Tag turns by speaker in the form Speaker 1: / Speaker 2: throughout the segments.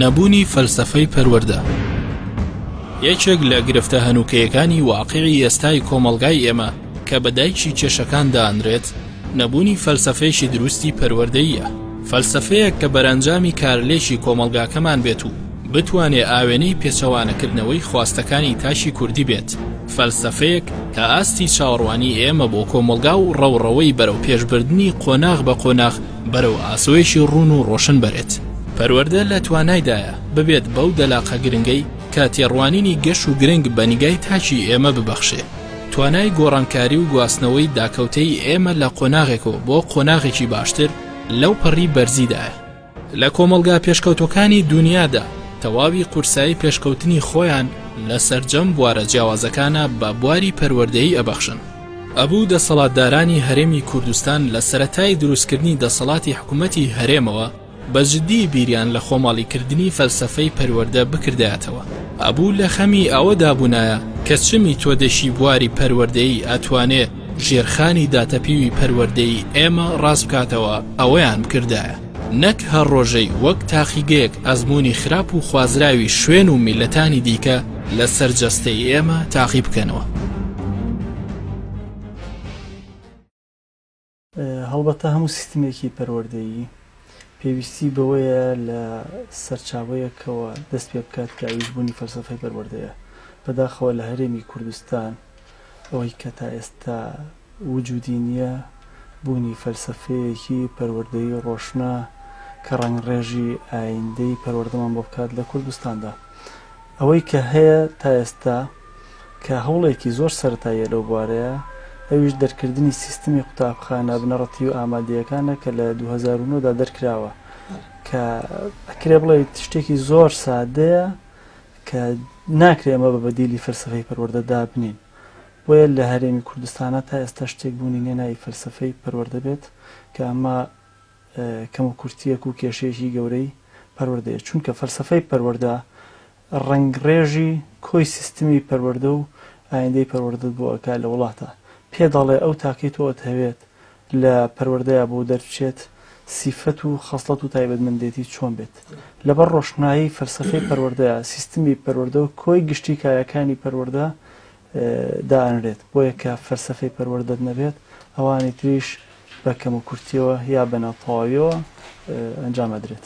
Speaker 1: نەبوونی فەلسەفەی پەروەردە یەکێک لە گرفتە هەنووکەیەکانی واقعی ئێستای کۆمەڵگای ئێمە کە بە دایکی کێشەکان دانرێت نەبوونی فەلسەفەیەکی دروستی پەروەردەییە، فەلسەفەیەک کە بەرەنجامی کارلێکی کۆمەڵگاکەمان بێت و بتوانێ ئاوێنەی پێچەوانەکردنەوەی خواستەکانی تاکی کوردی بێت، فەلسەفەیەک کە ئاستی چاوەڕوانی ئێمە بۆ کۆمەڵگا و ڕەوڕەوەی بەرەو پێشبردنی قۆناغ بە قۆناغ بەرەو ئاسۆیەکی ڕوون و ڕۆشن بەرێت. پەروەردە لە توانایدایە ببێت بەو دەلاقە گرنگەی کە تێڕوانینی گەش و گرنگ بە نیگای تاکی ئێمە ببەخشێ. توانای گۆڕانکاری و گواستنەوەی داکەوتەی ئێمە لە قۆناغێکەوە بۆ قۆناغێکی باشتر لەو پەڕی بەرزیدایە. لە کۆمەڵگا پێشکەوتوەکانی دونیادا تەواوی قورسایی پێشکەوتنی خۆیان لە سەرجەم بوارە جیاوازەکانا بە بواری پەروەردەیی ئەبەخشن. ئەبوو دەسەڵاتدارانی هەرێمی کوردستان لە سەرەتای دروستکردنی دەسەڵاتی حکومەتی هەرێمەوە بە جدی بیریان لە خۆماڵیکردنی فەلسەفەی پەروەردە بکردایەتەوە. ئەبوو لە خەمی ئەوەدا بوونایە کە چ میتۆدێکی بواری پەروەردەیی ئەتوانێ ژێرخانی داتەپیوی پەروەردەیی ئێمە ڕاست بکاتەوە ئەوەیان بکردایە نەک هەر ڕۆژەی وەک تاقیگەیەک ئەزموونی خراپ و خوازراوی شوێن و میللەتانی دیکە لە سەر جەستەی ئێمە تاقی بکەنەوە.
Speaker 2: هەڵبەتە هەموو سیستمێکی پەروەردەیی پێویستی بەوەیە لە سەرچاوەیەکەوە دەست پێ بکات کە ئەویش بوونی فەلسەفەی پەروەردەیە. بەداخەوە لە هەرێمی کوردستان ئەوەی کە تا ئێستا وجودی نییە بوونی فەلسەفەیەکی پەروەردەیی ڕۆشنە کە ڕەنگڕێژی ئایندەی پەروەردەمان بۆ بکات لە کوردستاندا. ئەوەی کە هەیە تا ئێستا کە هەوڵێکی زۆر سەرەتاییە لەو بوارەیا، ئەویش دەرکردنی سیستمی قوتابخانە بنەڕەتی و ئامادەیەکانە کە لە 2009 دا دەرکراوە کە ئەکرێ بڵێیت شتێکی زۆر سادەیە کە ناکرێ ئەمە بە بەدیلی فەلسەفەی پەروەردە دابنێین. بۆیە لە هەرێمی کوردستانا تا ئێستا شتێک بوونی نیە ناوی فەلسەفەی پەروەردە بێت کە ئەمە کەموکورتییەک و کێشەیەکی گەورەی پەروەردەیە، چونکە فەلسەفەی پەروەردە ڕەنگڕێژی کۆی سیستمی پەروەردە و ئایندەی پەروەردەت بۆ ئەکا لە وڵاتا. پێ دەڵێ ئەو تاکەی تۆ ئەتهەوێت لە پەروەردەیا بۆ دەربچێت سیفەت و خەسڵەت و تایبەتمەندێتی چۆن بێت. لەبەر ڕۆشنایی فەلسەفەی پەروەردەیا سیستمی پەروەردە و کۆی گشتی کایەکانی پەروەردە دائەنرێت. بۆیە کە فەلسەفەی پەروەردەت نەبێت ئەوانی تریش بە کەموکورتیەوە یا بە ناتەواویەوە ئەنجام ئەدرێت.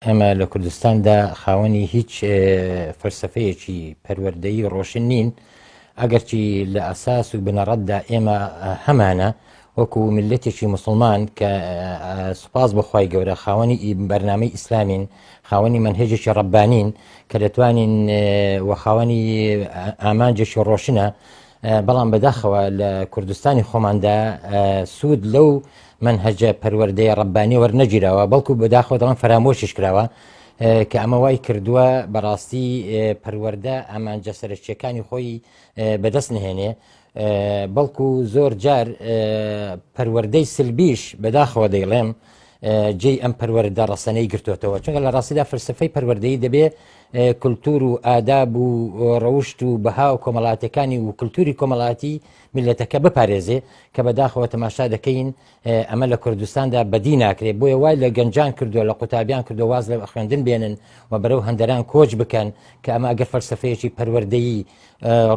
Speaker 3: ئێمە لە کوردستاندا خاوەنی هیچ فەلسەفەیەکی پەروەردەیی ڕۆشن نین، ئەگەرچی لە ئەساس و بنەڕەتدا ئێمە هەمانە وەکو میللەتێکی موسڵمان کە سوپاس بۆ خوای گەورە خاوەنی بەرنامەی ئیسلامین خاوەنی مەنهەجێکی ڕەبانین کە دەتوانین و خاوەنی ئامانجێکی ڕۆشنە بەڵام بەداخەوە لە کوردستانی خۆماندا سوود لەو مەنهەجە پەروەردەیە ڕەبانی وەرنەگیراوە بەڵکو بەداخەوە دەڵێم فەرامۆشیش کراوە کە ئەمە وای کردووە بەڕاستی پەروەردە ئامانجە سەرەکیەکانی خۆی بەدەست نهێنێ بەڵکو زۆر جار پەروەردەی سلبیش بەداخەوە دەیڵێم جێی ئەم پەروەردە ڕەسەنەی گرتوێتەوە چونکە لە ڕاستیدا فەلسفەی پەروەردەی دەبێ کولتور و ئاداب و ڕەوشت و بەها و کۆمەڵاتەکانی و کولتوری کۆمەڵاتی میلەتەکە بپارێزێ کە بەداخەوە تەماشا دەکەین ئەمە لە کوردستاندا بەدی ناکرێت بۆیە وای لە گەنجان کردووە لە قوتابیان کردو واز لە خوێندن بێنن و بەرەو هەندەران کۆچ بکەن کە ئەمە ئەگەر فەلسفەیەکی پەروەردەیی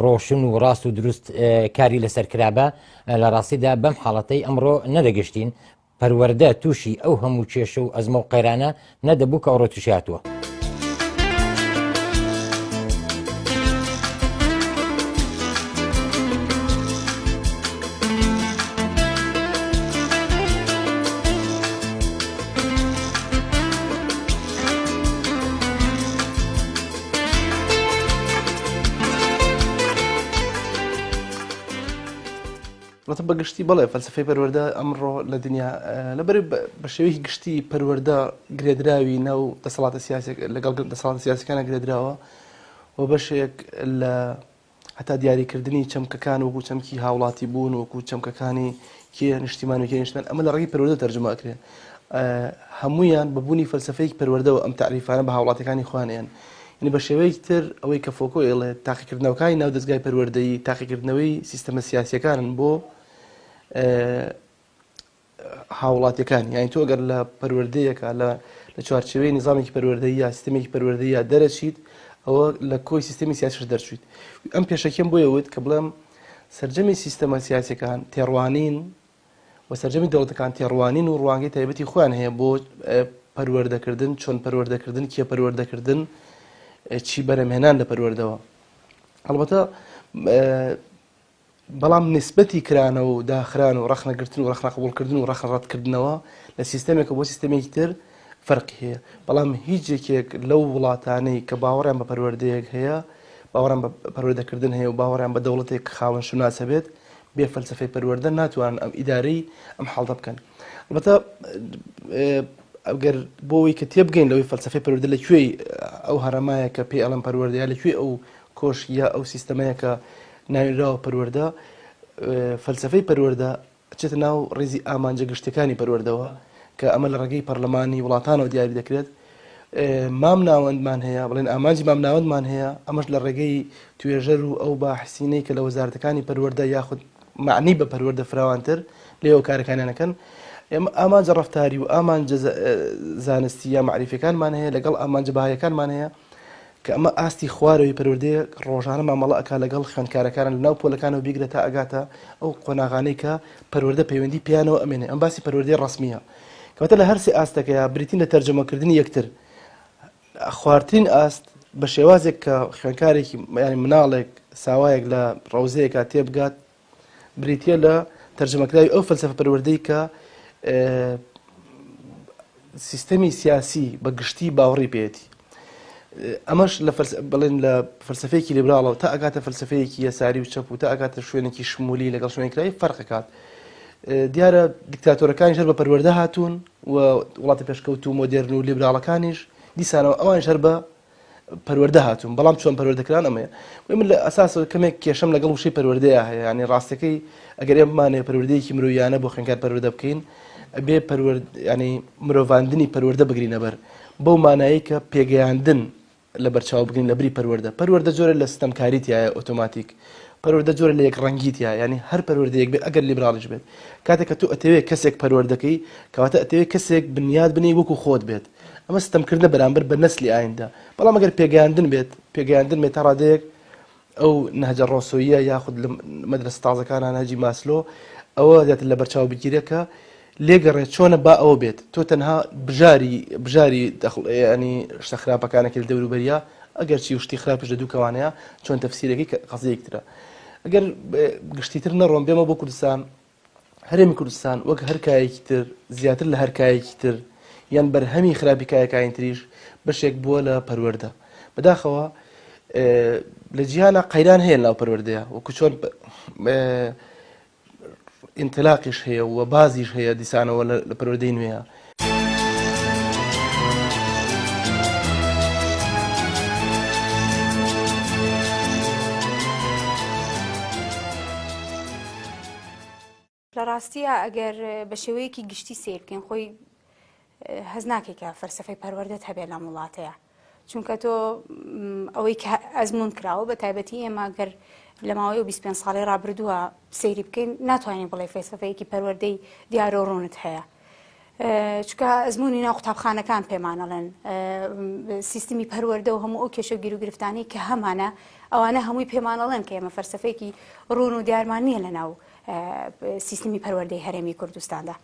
Speaker 3: ڕۆشن و ڕاست و دروست کاری لەسەر کرابا لە ڕاستیدا بەم حاڵەتەی ئەمڕۆ نەدەگەشتین پەروەردە تووشی ئەو هەموو کێشە و ئەزمە و قەیرانە نەدەبوو کە ئەوڕۆ تووشی هاتووە.
Speaker 4: واتە بە گشتی بەڵێ فەلسەفەی پەروەردە ئەمڕۆ لە دنیا لەبەر بە شێوەیەکی گشتی پەروەردە گرێدراوی ناو دەسەڵاتە سیاسی لەگەڵ دەسەڵاتە سیاسەکانە گرێدراوە و بەشێک لە هەتا دیاریکردنی چەمکەکان وەکو چەمکی هاوڵاتی بوون وەکو چەمکەکانی کێ نیشتیمان و کێ نیشتمان ئەمە لە ڕێگەی پەروەردە تەرجمە ئەکرێ هەمویان بە بوونی فەلسفەیەکی پەروەردەوە ئەم تەعریفانە بە هاوڵاتیەکانی خۆیان ئەیەن یعنی بە شێوەیەکی تر ئەوەی کە فۆکۆ ئەیڵێ تاقیکردنەوەکانی ناو دەزگای پەروەردەیی تاقیکردنەوەی سیستەمە سیاسیەکانن بۆ هاوڵاتیەکان یانی تۆ گەر لە پەروەردەیەکە لە لە چوارچێوەی نظامێکی پەروەردەیی یا سیستمێکی پەروەردەیی یا دەرەچیت ئەوە لە کۆی سیستمی سیاسیش دەرچویت ئەم پێشەکیەم بۆیە وت کە بڵێم سەرجەمی سیستەمە سیاسەکان تێڕوانین و سەرجەمی دەوڵەتەکان تێڕوانین و ڕوانگەی تایبەتی خۆیان هەیە بۆ پەروەردەکردن چۆن پەروەردەکردن کێ پەروەردەکردن چی بەرەمهێنان لە پەروەردەوە هەڵبەتە بەڵام نیسبەتی کرانەوە و داخران و ڕەخنەگرتن و ڕەخنە قبوڵکردن و ڕەخنە ڕەتکردنەوە لە سیستەمێکەوە بۆ سیستەمێکی تر فەرقی هەیە. بەڵام هیچ یەکێک لەو وڵاتانەی کە باوەڕیان بە پەروەردەیەک هەیە، باوەڕیان بە پەروەردەکردن هەیە و باوەڕیان بە دەوڵەتێک خاوەن شوناس هەبێت، بێ فەلسەفەی پەروەردە ناتوانن ئەم ئیدارەی ئەم حاڵتە بکەن. ئەڵبەتە ئەگەر بۆ ئەوەی کە تێبگەین لەوەی فەلسەفەی پەروەردە لە کوێی ئەو هەڕەمایە کە پێی ئەڵێن پەروەردە یا لە کوێی ئەو کۆشک یا ئەو سیستەمەیە کە ناوێنراوە پەروەردە، فەلسەفەی پەروەردە ئەچێتە ناو ڕیزی ئامانجە گشتیەکانی پەروەردەوە کە ئەمە لە ڕێگەی پەرلەمانی وڵاتانەوە دیاری دەکرێت. مام ناوەندمان هەیە، بڵێن ئامانجی مام ناوەندمان هەیە، ئەمەش لە ڕێگەی توێژەر و ئەو باحسینەی کە لە وەزارەتەکانی پەروەردە یاخود مەعنی بە پەروەردە فراوانتر لێوە کارەکانیان ئەکەن. ئێمە ئامانجە ڕەفتاری و ئامانجە زانستی یا مەعریفیەکانمان هەیە لەگەڵ ئامانجە بەهایەکانمان هەیە. کە ئەمە ئاستی خوارەوەی پەروەردەیە ڕۆژانە مامەڵە ئەکا لەگەڵ خوێندکارەکانە لەناو پۆلەکانەوە بیگرە تا ئەگاتە ئەو قۆناغانەی کە پەروەردە پەیوەندی پێیانەوە ئەمێنێ ئەم باسی پەروەردەی ڕەسمیە کەواتە لە هەرسێ ئاستەکەیا بریتین لە تەرجەمەکردنی یەکتر خوارترین ئاست بە شێوازێک کە خوێندکارێکی یانی مناڵێک ساوایەک لە ڕەوزەیەکا تێبگات بریتییە لە تەرجەمەکراوی ئەو فەلسەفە پەروەردەی کە سیستەمی سیاسی بە گشتی باوەڕی پێیەتی. ئەمەش لە بڵێن لە فەلسەفەیەکی لیبراڵەوە تا ئەگاتە فەلسەفەیەکی یەساری و چەپ و تا ئەگاتە شوێنێکی شمولی لەگەڵ شوێنکرای فەرقەکات. دیارە دیکتاتۆرەکانیش هەر بە پەروەردە هاتوون و وڵاتە پێشکەوتوو و مۆدێرن و لیبراڵەکانیش دیسانەوە ئەوانیش هەر بە پەروەردە هاتوون بەڵام چۆن پەروەردە کران ئەمەیە بۆیە من لە ئەساسەوە کەمێک کێشەم لەگەڵ وشەی پەروەردەیە هەیە یعنی ڕاستەکەی ئەگەر ئێمە بمانەوێ پەروەردەیەکی مرۆیانە بۆ خوێندکار پەروەردە بکەین ئەبێ پەروەرد یعنی مرۆڤاندنی پەروەردە بگرینە بەر بەو مانایەی کە پێگەیاندن لە بەرچاو بگرین لە بری پەروەردە پەروەردە جۆرە لە ستەمکاری تایە ئۆتۆماتیک پەروەردە جۆرە لە یەک ڕەنگی تیا یعنی هەر پەروەردەیەک بێت ئەگەر لیبراڵیش بێت کاتێک کە تۆ ئەتەوێت کەسێک پەروەردەکەی کەواتە ئەتەوێت کەسێک بنیاد بنێی وەکو خۆت بێت ئەمە ستەمکردنە بەرامبەر بە نەسلی ئایندە، بەڵام ئەگەر پێگەیاندن بێت، پێگەیاندن بێت تا ڕادەیەک ئەو نەهجە ڕۆسۆییە یاخود لە مەدرەسە تازەکانە نەهجی ماسلۆ ئەوە زیاتر لەبەرچاو بگیرێ کە لێگەڕێ چۆنە با ئەوە بێت تۆ تەنها بژاری بژاری دەخڵ ینی شتە خراپەکانەکە لە دەوروبەریە ئەگەر چی و شتی خراپش لە دوو کەوانەیە چۆن تەفسیرەکەی کە قەزیەیەکی ترە ئەگەر گشتیتر نەڕۆم بێمە بۆ کوردستان هەرێمی کوردستان وەک هەر کایەکی تر، زیاتر لە هەر کایەکی تر، یان بەرهەمی خراپی کایەکانی تریش، بەشێک بووە لە پەروەردە. بەداخەوە لە جیهانا قەیران هەیە لەناو پەروەردەیا، وەکو چۆن ئینتلاقیش هەیە و بازیش هەیە دیسانەوە لە پەروەردەی نوێیا.
Speaker 5: لە ڕاستیا ئەگەر بە شێوەیەکی گشتی سەیر بکەین خۆی هەز ناکەی کە فەلسەفەی پەروەردەت هەبێت لەم وڵاتەیە چونکە تۆ ئەوەی کە ئەزمون کراوە بە تایبەتی ئێمە گەر لە ماوەی 25 ساڵی ڕابردووە سەیری بکەین ناتوانین بڵێ فەلسەفەیەکی پەروەردەی دیارۆ ڕوونت هەیە چونکە ئەزموونی ناو قوتابخانەکان پێمان ئەڵێن سیستمی پەروەردە و هەموو ئەو کێشە و گیروگرفتانەی کە هەمانە ئەوانە هەمووی پێمان ئەڵێن کە ئێمە فەلسەفەیەکی ڕوون و دیارمان نییە لە ناو سیستمی پەروەردەی هەرێمی کوردستاندا.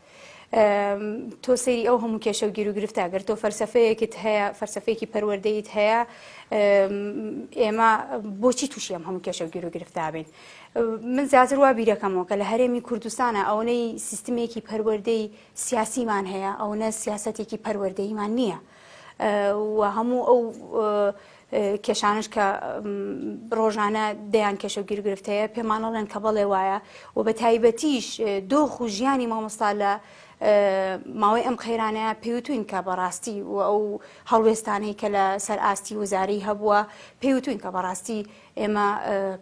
Speaker 5: تۆ سەیری ئەو هەموو کێشە و گیروگرفتە گەر تۆ فەلسەفەیەکت هەیە فەلسەفەیەکی پەروەردەیت هەیە ئێمە بۆچی تووشی ئەم هەموو کێشە و گیروگرفتە بین من زیاتر وا بیرەکەمەوە کە لە هەرێمی کوردستانە ئەوەنەی سیستمێکی پەروەردەی سیاسیمان هەیە ئەوەنە سیاسەتێکی پەروەردەییمان نییە و هەموو ئەو کێشانش کە ڕۆژانە دەیان کێشە و گیرگرفت هەیە پێمانەڵێن کە بەڵێ وایە و بە تایبەتیش دۆخ و ژیانی مامۆستا لە ماوەی ئەم قەیرانەیە پێوتوین کە بەڕاستی و ئەو هەڵوێستانەی کە لە سەر ئاستی وزاری هەبووە پێوتوین کە بەڕاستی ئێمە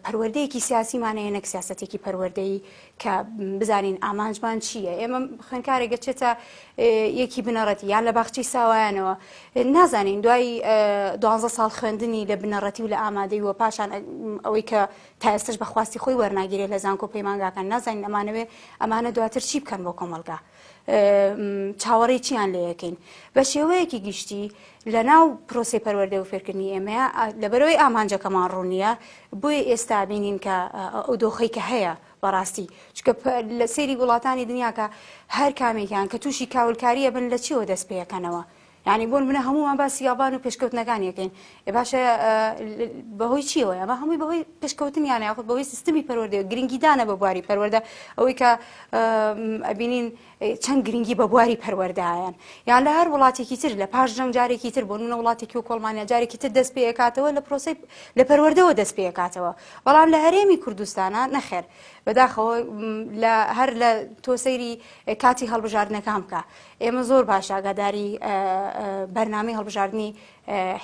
Speaker 5: پەروەردەیەکی سیاسیمان هەیە نەک سیاسەتێکی پەروەردەیی کە بزانین ئامانجمان چییە. ئێمە خوێندکارێک دەچێتە یەکی بنەڕەتی یان لە باخچەی ساوایانەوە نازانین دوای دوانزە ساڵ خوێندنی لە بنەڕەتی و لە ئامادەی و پاشان ئەوەی کە تا ئێستش بە خواستی خۆی وەرناگیرێت لە زانکۆ پەیمانگاکان نازانین ئەمانەوێ ئەمانە دواتر چی بکەن بۆ کۆمەڵگا. چاوەڕێی چیان لێ یەکەین بە شێوەیەکی گشتی لە ناو پرۆسی پەروەردە و فێرکردنی ئێمەیە لەبەرەوەی ئامانجەکەمان ڕوونیە بۆیە ئێستا بینین کە ئەو دۆخی کە هەیە بەڕاستی چکە لە سەیری وڵاتانی دنیاکە هەر کامێکیان کە تووشی کاولکاریە بن لە چیەوە دەست پێەکەنەوە یانی بۆ نمونە هەموومان باسی یابان و پێشکەوتنەکانی ئەکەین ئێ باشە بەهۆی چیەوە ئەمە هەمووی بەهۆی پێشکەوتنیانە یاخود بەهۆی سیستمی پەروەردەیە گرنگیدانە بە بواری پەروەردە ئەوەی کە ئەبینین چەند گرنگی بە بواری پەروەردایان یان لە هەر وڵاتێکی تر لە پاش جەنگ جارێکی تر بۆ نمونە وڵاتێکی و کۆڵمانیا جارێکی تر دەست پێکاتەوە لە پرۆسی لە پەروەردەوە دەست پێکاتەوە بەڵام لە هەرێمی کوردستانە نەخێر بەداخەوە لە هەر لە تۆ سەیری کاتی هەڵبژاردنەکان بکە ئێمە زۆر باش ئاگاداری بەرنامەی هەڵبژاردنی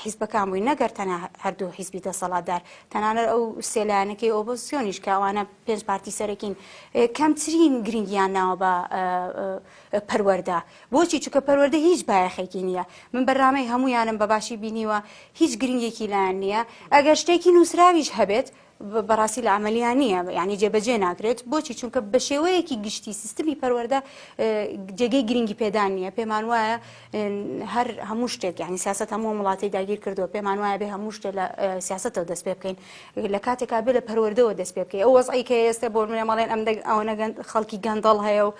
Speaker 5: حیزبەکان بووین نەگەر تەنها هەردوو حیزبی دەسەڵاتدار تەنانەت ئەو سێ لایەنەکەی ئۆپۆزسیۆنیش کە ئەوانە پێنج پارتی سەرەکین کەمترین گرنگیان ناوە بە پەروەردە بۆچی چونکە پەروەردە هیچ بایەخێکی نییە من بەرنامەی هەمویانم بە باشی بینیوە هیچ گرنگێکی لایەن نییە ئەگەر شتێکی نووسراویش هەبێت بەڕاستی لە عەمەلیا نییە یانی جێبەجێ ناکرێت بۆچی چونکە بە شێوەیەکی گشتی سیستمی پەروەردە جێگەی گرنگی پێدان نییە پێمان وایە هەر هەموو شتێک یعنی سیاست هەموو وڵاتی داگیر کردووە پێمان وایە بێ هەموو شتێک لە سیاستەوە دەست پێ بکەین لە کاتێکا بێ لە پەروەردەوە دەست پێ بکەین ئەو وەزعی کە ئێستا بۆ نمونە مەڵێن ئەم ئەوەنە خەڵکی گەندەڵ هەیە و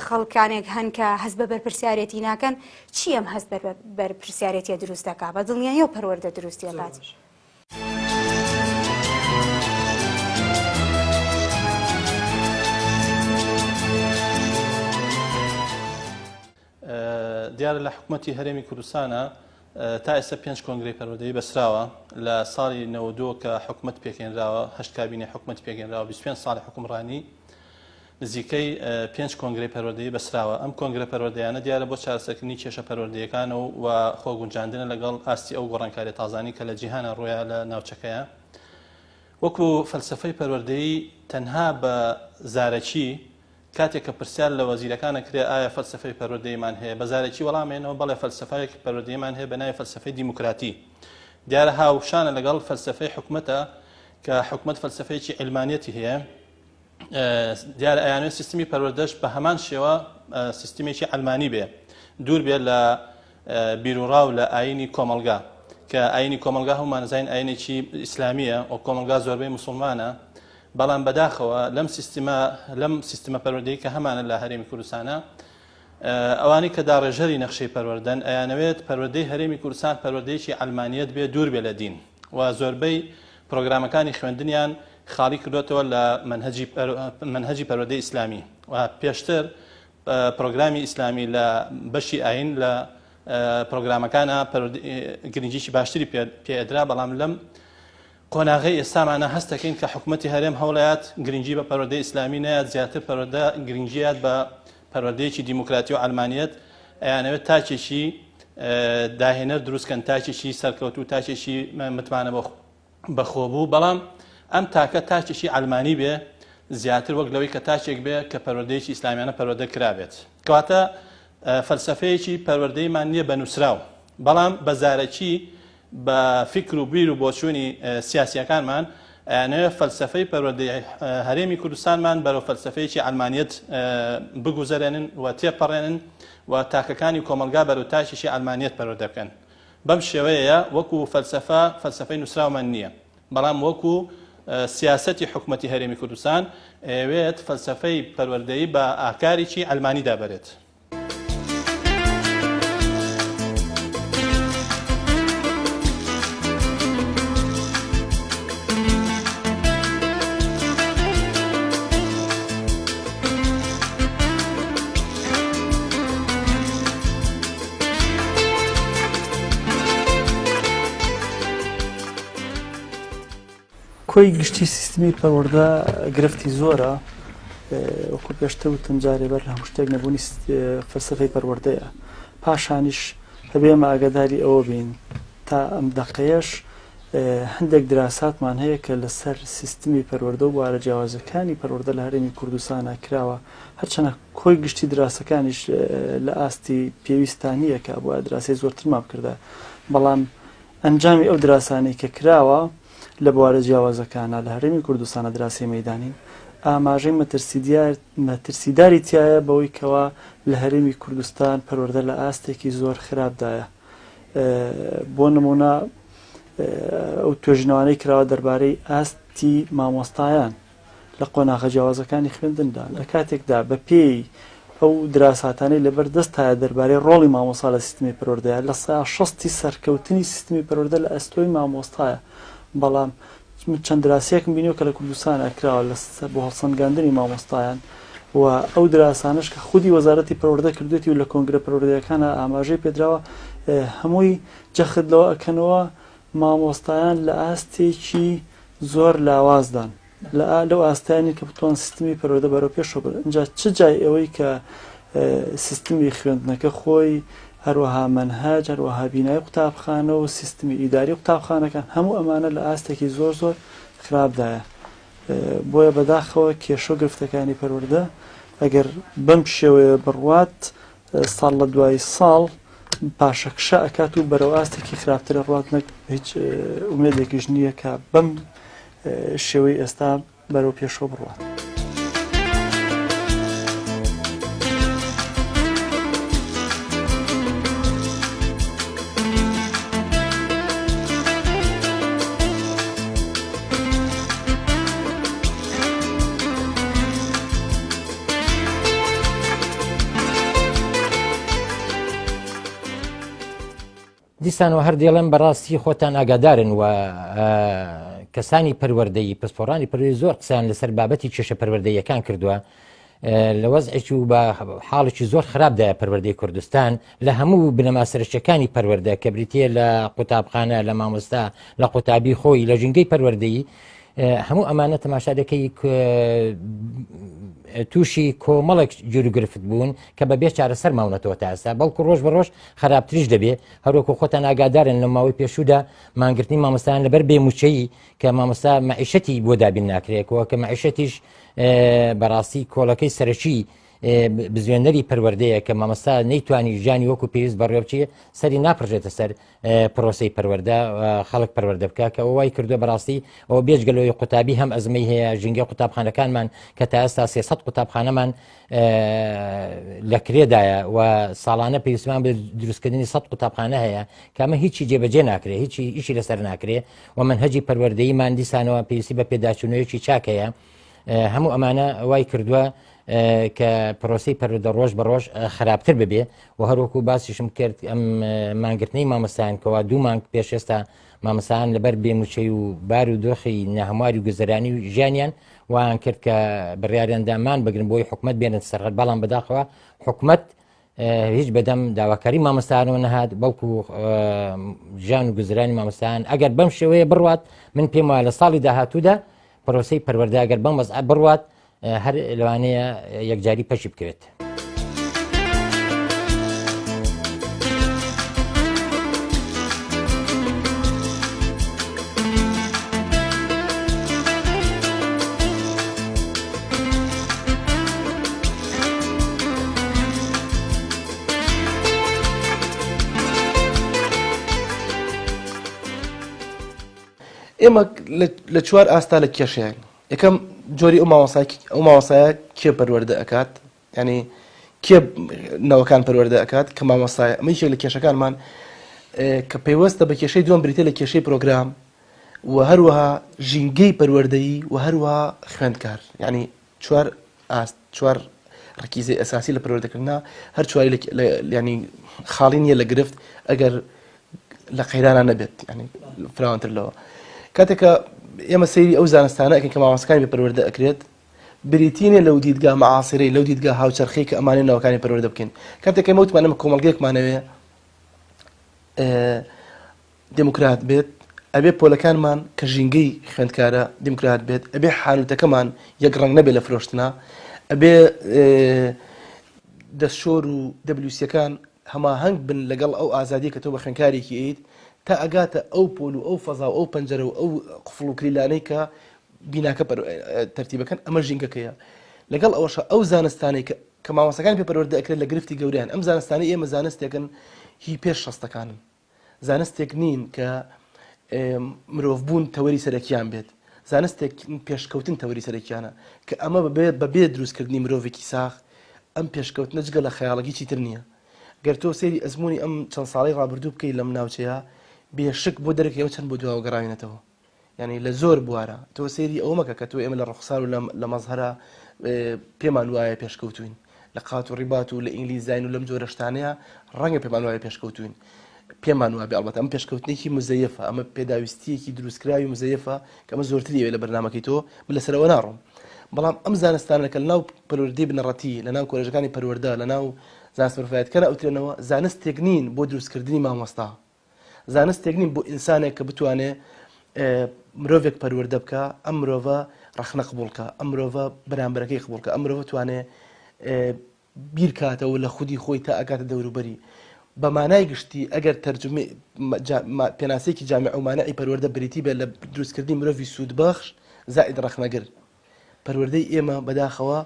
Speaker 5: خەڵکانێک هەن کە هەست بە بەرپرسیارێتی ناکەن چی ئەم هەست بە بەرپرسیارێتیە دروست دەکات بە دڵنیاییەوە پەروەردە دروستی ئەکات.
Speaker 6: دیارە لە حکوومەتی هەرێمی کوردستانە تا ئێستا پێنج کۆنگرەی پەروەردەیی بەسراوە لە ساڵی 92 کە حکوومەت پێکێنراوە هەشت کابینەی حکوومەت پێکێنراوە 25 ساڵی حکومڕانی نزیکەی پێنج کۆنگرەی پەروەردەیی بەستراوە، ئەم کۆنگرە پەروەردەیانە دیارە بۆ چارەسەرکردنی کێشە پەروەردەییەکانە و خۆگونجاندنە لەگەڵ ئاستی ئەو گۆڕانکاریە تازانەی کە لە جیهانا ڕوویا لە ناوچەکەیا. وەکو فەلسەفەی پەروەردەیی تەنها بە زارەکی کاتێک کە پرسیار لە وەزیرەکان ئەکرێ ئایا فەلسەفەی پەروەردەییمان هەیە بە زارەکی وەڵام ئەیەنەوە بەڵێ فەلسەفەیەکی پەروەردەییمان هەیە بە ناوی فەلسەفەی دیموکراتی دیارە هاوشانە لەگەڵ فەلسەفەی حکومەتە کە حکومەت فەلسەفەیەکی عیلمانیەتی هەیە دیارە ئەیانوێت سیستمی پەروەردەش بە هەمان شێوە سیستمێکی عەلمانی بێ دوور بێ لە بیروڕا و لە ئاینی کۆمەڵگا کە ئاینی کۆمەڵگا هەمومان زین ئاینێکی ئیسلامیە و کۆمەڵگا زۆربەی مسلمانە بەڵام بەداخەوە لەم سیستمە لەم سیستمە پەروەردەی کە هەمانە لە هەرێمی کوردستانە ئەوانەی کە داڕێژەری نەخشەی پەروەردەن ئەیانەوێت پەروەردەی هەرێمی کوردستان پەروەردەیەکی عەلمانیەت بێ دوور بێ لە دین و زۆربەی پرۆگرامەکانی خوێندنیان خاڵی کردوێتەوە لە مەنهەجی پەروەردەی ئیسلامی و پێشتر پرۆگرامی ئیسلامی لە بەشی ئاین لە پرۆگرامەکانە گرنگیی باشتری پێدرا بەڵام لەم قۆناغەی ئێستامانە هەست دەکەین کە حکومەتی هەرێم هەوڵەیات گرنگی بە پەروەردەی ئیسلامی نەیات زیاتر پەروەردە گرنگیات بە پەروەردەیەکی دیموکراتی و عەلمانیەت ئەیانەوێت تاکێکی داهێنەر دروستکەن تاکێکی سەرکەوتوو تاکێکی متمانە بەخۆبوو بەڵام ئەم تاکە تاکێکی عەلمانی بێ زیاتر وەک لەوەی کە تاکێک بێ کە پەروەردەیەکی ئیسلامیانە پەروەردە کرابێت کەواتە فەلسەفەیەکی پەروەردەیمان نییە بە نووسراو بەڵام بە زارەکی بە فیکر و بیر و بۆچوونی سیاسییەکانمان ئەیانەوێت فەلسەفەی پەروەردەی هەرێمی کوردستانمان بەرەو فەلسەفەیەکی عەلمانیەت بگوزەرێنن و تێپەڕێنن و تاکەکانی کۆمەڵگا بەرەو تاکێکی عەلمانیەت پەروەردە بکەن. بەم شێوەیەیە وەکو فەلسەفە فەلسەفەی نووسراومان نییە، بەڵام وەکو سیاسەتی حکومەتی هەرێمی کوردستان ئەیەوێت فەلسەفەی پەروەردەیی بە ئاکارێکی عەلمانیدا بەرێت.
Speaker 2: کۆی گشتی سیستمی پەروەردە گرفتی زۆرە. وەکو پێشتر وتم جارێ بەر لە هەموو شتێک نەبوونی فەلسەفەی پەروەردەیە. پاشانیش ئەبێ ئێمە ئاگاداری ئەوە بین تا ئەم دەقەیەش هەندێک دراساتمان هەیە کە لەسەر سیستمی پەروەردە و بوارە جیاوازەکانی پەروەردە لە هەرێمی کوردستانا کراوە، هەرچەنە کۆی گشتی دراسەکانیش لە ئاستی پێویستا نییە کە ئەبوایە دراسەی زۆرترمان بکردایە، بەڵام ئەنجامی ئەو دراسانەی کە کراوە لە بوارە جیاوازەکانا لە هەرێمی کوردستانا دراسەی مەیدانین ئاماژەی مەترسیداری تیایە بەوەی کەوا لە هەرێمی کوردستان پەروەردە لە ئاستێکی زۆر خراپدایە بۆ نمونە ئەو توێژینەوانەی کراوە دەربارەی ئاستی مامۆستایان لە قۆناغە جیاوازەکانی خوێندندا، لە کاتێکدا بە پێی ئەو دراساتانەی لەبەر دەستایە دەربارەی ڕۆڵی مامۆستا لە سیستمی پەروەردەیە لە سەیا شەستی سەرکەوتنی سیستمی پەروەردە لە ئەستۆی مامۆستایە بەڵام من چەند دراسەیەکم بینیوە کە لە کوردستانا کراوە لە بۆ هەڵسەنگاندنی مامۆستایان و ئەو دراسانەش کە خودی وەزارەتی پەروەردە کردوێتی و لە کۆنگرە پەروەردەیەکانا ئاماژەی پێدراوە هەمووی جەخت لەوە ئەکەنەوە مامۆستایان لە ئاستێکی زۆر لاوازدان لە لەو ئاستەیان نین کە بتوان سیستمی پەروەردە بەرەو پێشەوە بەرن ئینجا چ جای ئەوەی کە سیستمی خوێندنەکە خۆی هەروەها مەنهەج هەروەها بینای قوتابخانە و سیستمی ئیداری قوتابخانەکان هەموو ئەمانە لە ئاستێکی زۆر زۆر خراپدایە بۆیە بەداخەوە کێشە و گرفتەکانی پەروەردە ئەگەر بەم شێوەیە بڕوات ساڵ لە دوای ساڵ پاشەکشە ئەکات و بەرەو ئاستێکی خراپتر ئەڕوات نەک هیچ ئومێدێکیش نییە کە بەم شێوەی ئێستا بەرەو پێشەوە بڕوات.
Speaker 3: دیسانەوە هەر دێڵێم بەڕاستی خۆتان ئاگادارن و کەسانی پەروەردەیی پسپۆڕانی پەروەردەیی زۆر قسەیان لەسەر بابەتی کێشە پەروەردەیەکان کردووە لە وەزعێکی و بە حاڵێکی زۆر خراپدایە پەروەردەی کوردستان لە هەموو بنەما سەرەکیەکانی پەروەردە کە بریتە لە قوتابخانە لە مامۆستا لە قوتابی خۆی لە ژینگەی پەروەردەیی هەموو ئەمانە تەماشا دەکەی تووشی کۆمەڵێک گیروگرفت بوون کە بە بێ چارەسەر ماونەتەوە تا ئێستا بەڵکو ڕۆژ بە ڕۆژ خراپتریش دەبێ هەروەکو خۆتان ئاگادارن لە ماوەی پێشوودا مانگرتنی مامۆستایان لەبەر بێ مووچەیی کە مامۆستا مەعیشەتی بۆ دابین ناکرێتەوە کە مەعیشەتیش بەڕاستی کۆڵەکەی سەرەکی بزوێنەری پەروەردەیە کە مامۆستا نەیتوانی ژیانی وەکو پێویست بەڕێوە بچێ سەری ناپڕژێتە سەر پرۆسەی پەروەردە خەڵک پەروەردە بکە کە ئەوە وای کردووە بەڕاستی ئەوە بێجگە لەوەی قوتابی هەم ئەزمەی هەیە ژینگە قوتابخانەکانمان کە تا ئێستا 300 قوتابخانەمان لە کرێدایە و ساڵانە پێویستمان بە دروستکردنی 100 قوتابخانە هەیە کە ئەمە هیچی جێبەجێ ناکرێ هیچی ئیشی لەسەر ناکرێ و مەنهەجی پەروەردەییمان دیسانەوە پێویستی بە پێداچوونەوەیەکی چاک هەیە هەموو ئەمانە وای کردووە کە پرۆسی پەروەردە ڕۆژ بە ڕۆژ خراپتر ببێ و هەروەکو باسیشم کرد ئەم مانگرتنەی مامۆستایان کەوا دوو مانگ پێش ئێستا مامۆستایان لەبەر بێموچەی و بار و دۆخی ناهەمواری و گوزەرانی و ژیانیان وایان کرد کە بڕیاریاندا مان بگرن بۆی حکومت بێنن سەرخەت بەڵام بەداخەوە حکومت هیچ بەدەم داواکاری مامۆستایانەوە نەهات بەڵکو ژیان و گوزرانی مامۆستایان ئەگەر بەم شێوەیە بڕوات من پێم وایە لە ساڵی داهاتوودا پرۆسەی پەروەردە ئەگەر بەم وەزعە بڕوات هەر لەوانەیە یەکجاری پەکی بکەوێت.
Speaker 4: ئێمە لە چوار ئاستا لە کێشەیان یەکەم جۆری ئەو مامۆستای ئەو مامۆستایە کێ پەروەردە ئەکات یعنی کێ نەوەکان پەروەردە ئەکات کە مامۆستایە ئەمە یەکێک لە کێشەکانمان کە پەیوەستە بە کێشەی دووەم بریتە لە کێشەی پرۆگرام و هەروەها ژینگەی پەروەردەیی و هەروەها خوێندکار یعنی چوار ئاست چوار ڕکیزەی ئەساسی لە پەروەردەکردنا هەر چواری ینی خاڵی نییە لە گرفت ئەگەر لە قەیرانە نەبێت ینی فراوانتر لەوە کاتێکە ئێمە سەیری ئەو زانستانە ئەکەین کە مامۆستاکانی بە پەروەردە ئەکرێت بریتی نیە لەو دیدگا معاصرەی لەو دیدگا هاوچەرخەی کە ئەمانەی ناوەکانی پەروەردە بکەین کاتێک ئێمە وتمان ئێمە کۆمەڵگەیەکمانەوێ دێموکرات بێت، ئەبێ پۆلەکانمان کە ژینگەی خوێندکارە دیموکرات بێت، ئەبێ حانووتەکەمان یەک ڕەنگ نەبێت لە فرۆشتنا، ئەبێ دەستشۆر و دەبلیوسیەکان هەماهەنگ بن لەگەڵ ئەو ئازادیە کە تۆ بە خوێندکارێکی ئەیت تا ئەگاتە ئەو پۆل و ئەو فەزا و ئەو پەنجەرە و ئەو قفڵ و کلیلانەی کە بیناکە تەرتیبەکەن ئەمە ژینگەکەیە لەگەڵ ئەوەشە ئەو زانستانەی کە کە مامۆستاکانی پێ پەروەردە ئەکرێت لە گرفتی گەورەیان ئەم زانستانەی ئێمە زانستێکن هی پێش شەستەکانن زانستێک نین کە مرۆڤبوون تەوەری سەرەکیان بێت زانستێک پێشکەوتن تەوەری سەرەکیانە کە ئەمە بەبێ بەبێ دروستکردنی مرۆڤێکی ساغ ئەم پێشکەوتنە جگە لە خەیاڵەکی چیتر نییە گەر تۆ سەیری ئەزموونی ئەم چەند ساڵەی ڕابردوو بکەیت لەم ناوچەیە بێشک بۆ دەرەکەوە چەند بۆ دواوە گەڕاوینەتەوە یانی لە زۆر بوارە تۆ سەیری ئەوە مەکە کە تۆ ئێمە لە ڕوخسار و لە مەزهەرا پێمان وایە پێشکەوتوین لە قات و ڕیبات و لە ئینگلیزاین و لەم جۆرە شتانەیە ڕەنگە پێمان وایە پێشکەوتوین پێمان وابێ ئەڵبەتە ئەم پێشکەوتنێکی مزەیەفە ئەمە پێداویستیەکی دروستکراوی مزەیەفە کە ئەمە زۆرتری ئەوێ لە بەرنامەکەی تۆ من لەسەرەوە ناڕۆم بەڵام ئەم زانستانە کە لەناو پەروەردەی بنەڕەتی لەناو کۆلێژەکانی پەروەردە لەناو زانست مرۆڤایەتیەکان ئەوترێنەوە زانستێک نین بۆ دروستکردنی مامۆستا زانستێک نین بۆ ئینسانێک کە بتوانێ مرۆڤێک پەروەردە بکە ئەم مرۆڤە ڕەخنە قبوڵکە ئەم مرۆڤە بەرامبەرەکەی قبوڵکە ئەم مرۆڤ توانێ بیرکاتەوە لە خودی خۆی تا ئەگاتە دەوروبەری بە مانای گشتی ئەگەر تەرجمە پێناسەیەکی جامع و مانعی پەروەردە بریتی بێت لە دروستکردنی مرۆڤی سوودبەخش زائد ڕەخنەگر پەروەردەی ئێمە بەداخەوە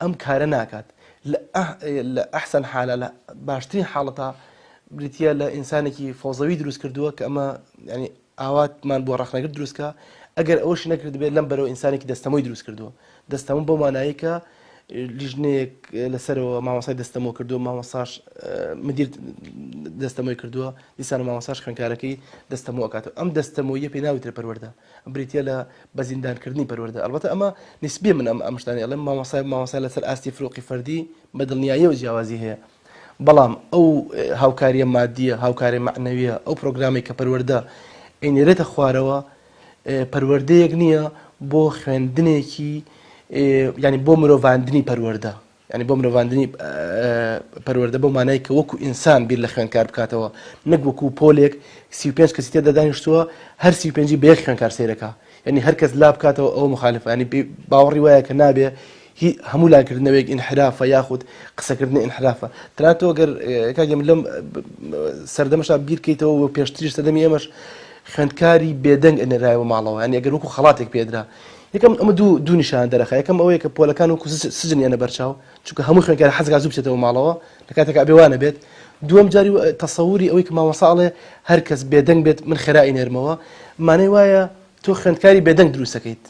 Speaker 4: ئەم کارە ناکات لە ئەحسەن حالە لە باشترین حاڵەتا بریتە لە ئینسانێکی فۆزەوی دروست کردووە کە ئەمە ینی ئاواتمان بۆ ڕەخنەگر دروستکە ئەگەر ئەوەش نەکرد بێت لەم بەرەوە ئینسانێکی دەستەمۆی دروست کردووە دەستەمۆ بۆ مانایی کە لیژنەیەک لەسەرەوە مامۆسای دەستەمۆ کردووە مامۆساش مدیر دەستەمۆی کردووە دیسان مامۆساش خوێنکارەکەی دەستەمۆ ئەکاتەوە ئەم دەستەمۆیە پێ ناوترێ پەروەردە بریتیە لە بە زیندانکردنی پەروەردە ئەڵبەتە ئەمە نیسبیە من ئەم ئەم شتانەی ئەڵێم مامۆستای مامۆستا لەسەر ئاستی فروقی فەردی بە دڵنیاییەوە جیاوازی هەیە بەڵام ئەو هاوکاریە مادیە هاوکاری مەعنەویە ئەو پرۆگرامێک کە پەروەردە ئەینێرێتە خوارەوە پەروەردەیەک نییە بۆ خوێندنێکی ینی بۆ مرۆڤاندنی پەروەردە یانی بۆ مرۆڤاندنی پەروەردە بەو مانای کە وەکو ئینسان بیر لە خوێندکار بکاتەوە نەک وەکو پۆلێک 35 کەسی تێدا دانیشتووە هەر 35 بە یەک خوێندکار سەیرەکە یعنی هەر کەس لا بکاتەوە ئەوە مخالفە ینی باوەڕی وایە کە نابێ هی هەموو لاکردنەوەیەک ئینحرافە یاخود قسەکردنی ئینحرافە تەنانەت تۆ گەر کاک من لەم سەردەمەشا بیرکەیتەوە و پێشتریش سەردەمی ئێمەش خوێندکاری بێدەنگ ئەنێرایەوە ماڵەوە یعنی ئەگەر وەکو خەڵاتێک پێدرا یەکەم ئەمە دوو دوو نیشانە دەرەخا یەکەم ئەوەیە کە پۆلەکان وەکو سجن یەنە بەرچاو چونکە هەموو خوێندکار حەزگا زوو بچێتەوە ماڵەوە لە کاتێکا ئەبێ وا نەبێت دووەم جاری تەسەوری ئەوەی کە مامۆستا ئەڵێ هەر کەس بێدەنگ بێت من خێرا ئەینێرمەوە مانای وایە تۆ خوێندکاری بێدەنگ دروستەکەیت.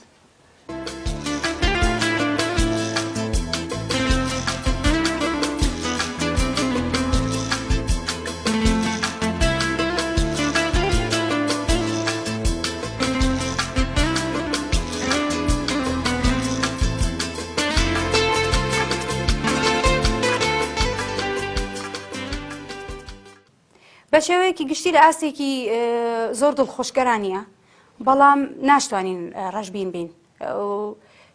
Speaker 5: بە شێوەیەکی گشتی لە ئاستێکی زۆر دڵخۆشکەرا نییە بەڵام ناشتوانین ڕەشبین بین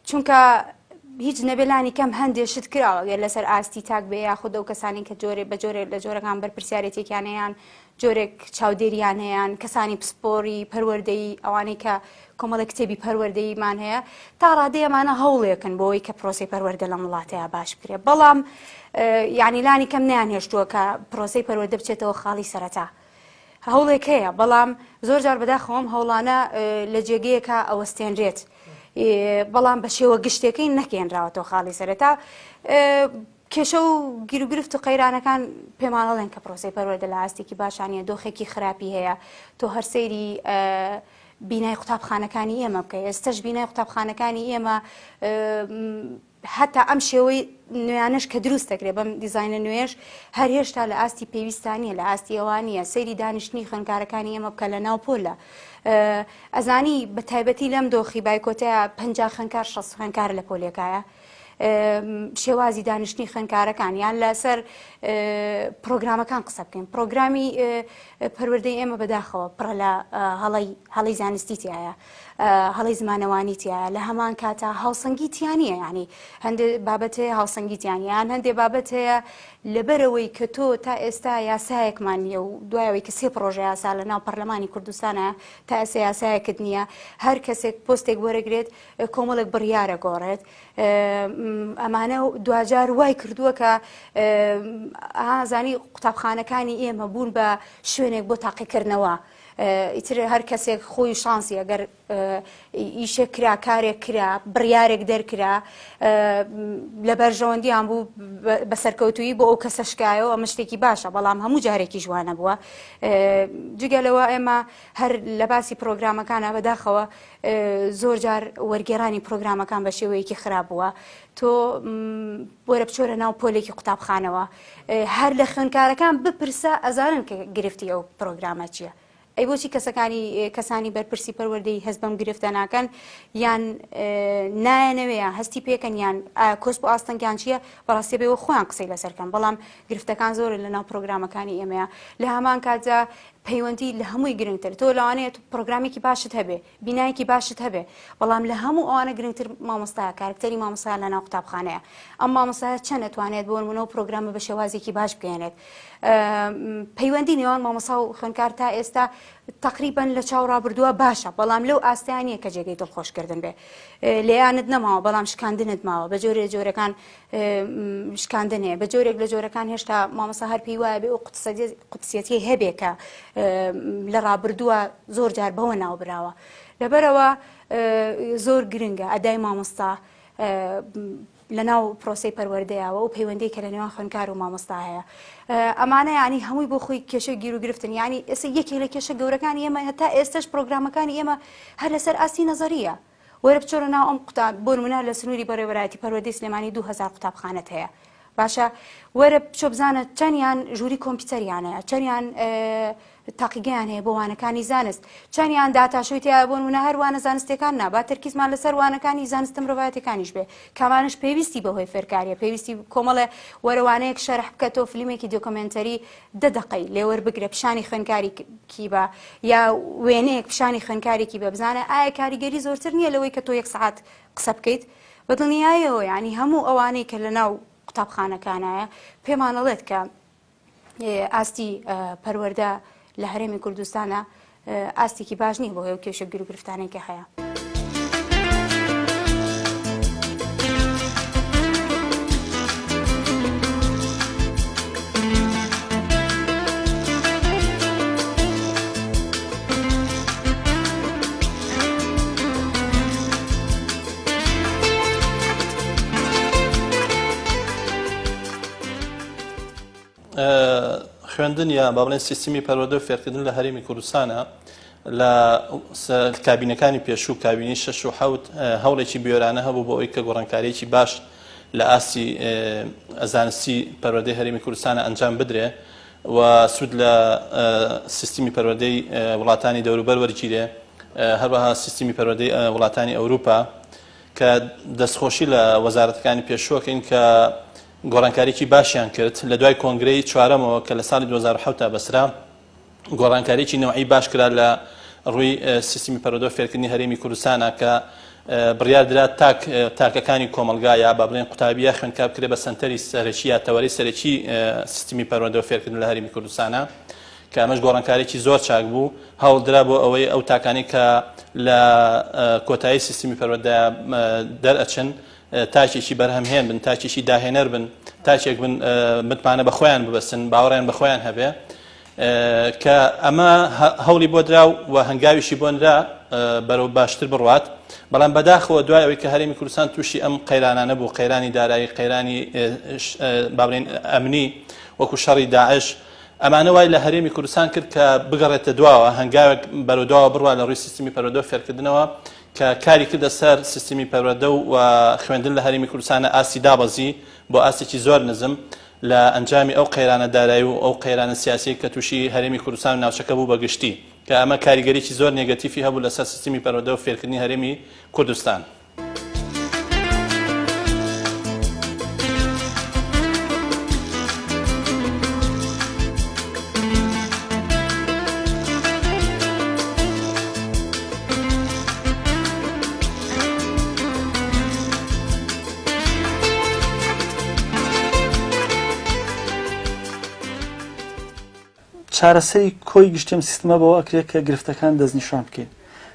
Speaker 5: چونکە هیچ نەبێ لانی کەم هەندێ شت کراوە گەر لەسەر ئاستی تاک بێ یاخود ئەو کەسانی کە جۆرێ بە جۆرێک لە جۆرەکان بەرپرسیارێتێکیان هەیان جۆرێک چاودێریان هەیان کەسانی پسپۆری پەروەردەیی ئەوانەی کە کۆمەڵێک کتێبی پەروەردەییمان هەیە تا ڕادەی ئەمانە هەوڵێکن بۆ ئەوەی کە پرۆسەی پەروەردە لەم وڵاتەیە باش بکرێت بەڵام یعنی لانی کەم نیان هێشتووە کە پرۆسەی پەروەردە بچێتەوە خاڵی سەرەتا هەوڵێک هەیە بەڵام زۆر جار بەداخەوەم هەوڵانە لە جێگەیەکە ئەوەستێنرێت بەڵام بە شێوە گشتەکەی نەکێنراوەتەوە خاڵی سەرەتا کێشە و گیروگرفت و قەیرانەکان پێمانەڵێن کە پرۆسەی پەروەردە لە ئاستێکی باشا نییە، دۆخێکی خراپی هەیە، تۆ هەر سەیری بینای قوتابخانەکانی ئێمە بکە، ئێستەش بینای قوتابخانەکانی ئێمە هەتا ئەم شێوەی نوێیانەش کە دروست دەکرێت بەم دیزاینە نوێش هەر هێشتا لە ئاستی پێویستا نییە لە ئاستی ئەوە نییە سەیری دانیشتنی خوێندکارەکانی ئێمە بکە لە ناو پۆلە ئەزانی بە تایبەتی لەم دۆخی بایکۆتەیە 50 خوێندکار 60 خوێندکار لە پۆلێکایە شێوازی دانیشتنی خوێندکارەکان یان لەسەر پرۆگرامەکان قسە بکەین پرۆگرامی پەروەردەی ئێمە بەداخەوە پڕە لە هەڵی هەڵی زانستی تایە هەڵی زمانەوانی تایە لە هەمان کاتا هاوسەنگی تیانە ینی هەندێک بابەت هەیە هاوسەنگی تیانیان هەندێک بابەت هەیە لەبەرەوەی کە تۆ تا ئێستا یاسایەکمان نییە و دوایەوەی کە سێ پرۆژە یاسا لە ناو پەرلەمانی کوردستانە تا ئێستا یاسایەکت نییە هەر کەسێک پۆستێک وەرەگرێت کۆمەڵێک بڕیارە گۆڕێت. ئەمانە دواجار وای کردووە کە ئازانی قوتابخانەکانی ئێمە بوون بە شوێنێک بۆ تاقیکردنەوە ئیتر هەر کەسێک خۆی شانسی ئەگەر ئیشێک کرا کارێک کرا بڕیارێک دەرکرا لە بەرژەوەندیان بوو بە سەرکەوتویی بۆ ئەو کەسە شکایەوە ئەمە شتێکی باشە بەڵام هەموو جارێکی جوانە بووە جگە لەوە ئێمە هەر لە باسی پرۆگرامەکانە بەداخەوە زۆر جار وەرگێرانی پرۆگرامەکان بە شێوەیەکی خراپ بووە تۆ وەرە بچۆرە ناو پۆلێکی قوتابخانەوە هەر لە خوێنکارەکان بپرسە ئەزانن کە گرفتی ئەو پرۆگرامە چییە ئەی بۆچی کەسەکانی کەسانی بەرپرسی پەروەردەیی هەست بەم گرفتە ناکەن یان نایەنەوێ یان هەستی پێکەن یان کۆسپ و ئاستەنگیان چییە بەڕاستی بێەوە خۆیان قسەی لەسەرکەن بەڵام گرفتەکان زۆرن لە ناو پرۆگرامەکانی ئێمەیە لە هەمان کاتدا پەیوەندی لە هەمووی گرنگتر تۆ لەوانەیە پرۆگرامێکی باشت هەبێ بینایەکی باشت هەبێ بەڵام لە هەموو ئەوانە گرنگتر مامۆستایە کارکتەری مامۆستا لە ناو قوتابخانەیە ئەم مامۆستایە چەند ئەتوانێت بۆ نمونە و پرۆگرامە بە شێوازێکی باش بگەێنێت پەیوەندی نێوان مامۆسا و خوێنکار تا ئێستا تقریبا لە چاو ڕابردووە باشە بەڵام لەو ئاستیان نییە کە جێگەی دڵخۆشکردن بێ لێیانت نەماوە بەڵام شکاندنت ماوە بە جۆرێ جۆرەکان شکاندن هەیە بە جۆرێک لە جۆرەکان هێشتا مامۆستا هەر پێی وایە بێ ئەو قودسیەتی هەبێ کە لە ڕابردووە زۆر جار بەوە ناوبراوە لەبەرەوە زۆر گرنگە ئەدای مامۆستا لە ناو پرۆسی پەروەردەیەوە و پەیوەندی کە لە نێوان خوێندکار و مامۆستا هەیە ئەمانە ینی هەمووی بۆ خۆی کێشە گیر و گرفتن ینی ئێستا یەکێک لە کێشە گەورەکانی ئێمە هەتا ئێستش پرۆگرامەکانی ئێمە هەر لەسەر ئاستی نەزەریە وەرە بچۆرە ناو ئەم قوتاب بۆ نمونە لە سنووری بەڕێوەبەرایەتی پەروەردەی سلێمانی 2000 قوتابخانەت هەیە باشە وەرە بچۆ بزانە چەندیان ژووری کۆمپیوتەریان هەیە چەندیان تاقیگەیان هەیە بۆ وانەکانی زانست چەندیان داتاشۆی تیا بۆ نمونە هەر وانە زانستەکان نا با تەرکیزمان لەسەر وانەکانی زانستە مرۆڤایەتەکانیش بێ کامانش پێویستی بەهۆی فێرکاریە پێویستی کۆمەڵێ وەرەوانەیەک شەرح بکە تۆ فلیمێکی دۆکۆمێنتەری دە دەقەی لێ وەربگرە پیشانی خوێندکارێکی بە یا وێنەیەک پیشانی خوێندکارێکی بە بزانە ئایا کاریگەری زۆرتر نییە لەوەی کە تۆ یەک سەعات قسە بکەیت بە دڵنیایەوە یعنی هەموو ئەوانەی کە لە ناو قوتابخانەکانایە پێمان ئەڵێت کە ئاستی پەروەردە لە هەرێمی کوردستانە ئاستێکی باش نییە بۆ هەیە و کێشە گیروگرفتانەی کە هەیە.
Speaker 6: خوێندن یا با بڵێن سیستمی پەروەردە و فێرکردن لە هەرێمی کوردستانە لە کابینەکانی پێشوو کابینی شەش و حەوت هەوڵێکی بوێرانە هەبوو بۆ ئەوەی کە گۆڕانکاریی باش لە ئاستی زانستی پەروەردەی هەرێمی کوردستانە ئەنجام بدرێ و سوود لە سیستمی پەروەردەی وڵاتانی دەوروبەر وەرگیرێ هەروەها سیستمی پەروەردەی وڵاتانی ئەوروپا کە دەستخۆشی لە وەزارەتەکانی پێشووەکەین کە گۆڕانکاریی باشیان کرد، لە دوای کۆنگرەی چوارەمەوە کە لە ساڵی 2007 تا بەسرا، گۆڕانکاریی نەوعی باش کرا لە ڕووی سیستمی پەروەردە و فێرکردنی هەرێمی کوردستانا کە بڕیار درا تاک تاکەکانی کۆمەڵگا یا با بڵێن قوتابی یا خوێندکار بکرێ بە سەنتەری سەرەکی یا تەوەرەی سەرەکی سیستمی پەروەردە و فێرکردن لە هەرێمی کوردستانا کە ئەمەش گۆڕانکاریی زۆر چاک بوو هەوڵدرا بۆ ئەوەی ئەو تاکانەی کە لە کۆتایی سیستمی پەروەردە دەرئەچن تاکێکی بەرهەمهێن بن، تاکێکی داهێنەر بن، تاکێک بن متمانە بە خۆیان ببەستن، باوەڕیان بە خۆیان هەبێ کە ئەمە هەوڵی بۆ درا و هەنگاویشی بۆ نرا بەرەو باشتر بڕوات بەڵام بەداخەوە دوای ئەوەی کە هەرێمی کوردستان تووشی ئەم قەیرانانە بوو قەیرانی دارایی قەیرانی با بڵێین ئەمنی وەکو شەڕی داعش ئەمانە وای لە هەرێمی کوردستان کرد کە بگەڕێتە دواوە هەنگاوێک بەرەو دواوە بڕوا لە ڕووی سیستمی پەروەردە و فێرکردنەوە کە کاری کردە سەر سیستمی پەروەردە و خوێندن لە هەرێمی کوردستانە ئاستی دابەزی بۆ ئاستێکی زۆر نزم لە ئەنجامی ئەو قەیرانە دارایی و ئەو قەیرانە سیاسیەی کە تووشی هەرێمی کوردستان و ناوچەکە بوو بە گشتی کە ئەمە کاریگەریی زۆر نێگەتیفی هەبوو لەسەر سیستمی پەروەردە و فێرکردنی هەرێمی کوردستان.
Speaker 2: چارەسەری کۆی گشتی ئەم سیستمە بەوە ئەکرێت کە گرفتەکان دەستنیشان بکەین.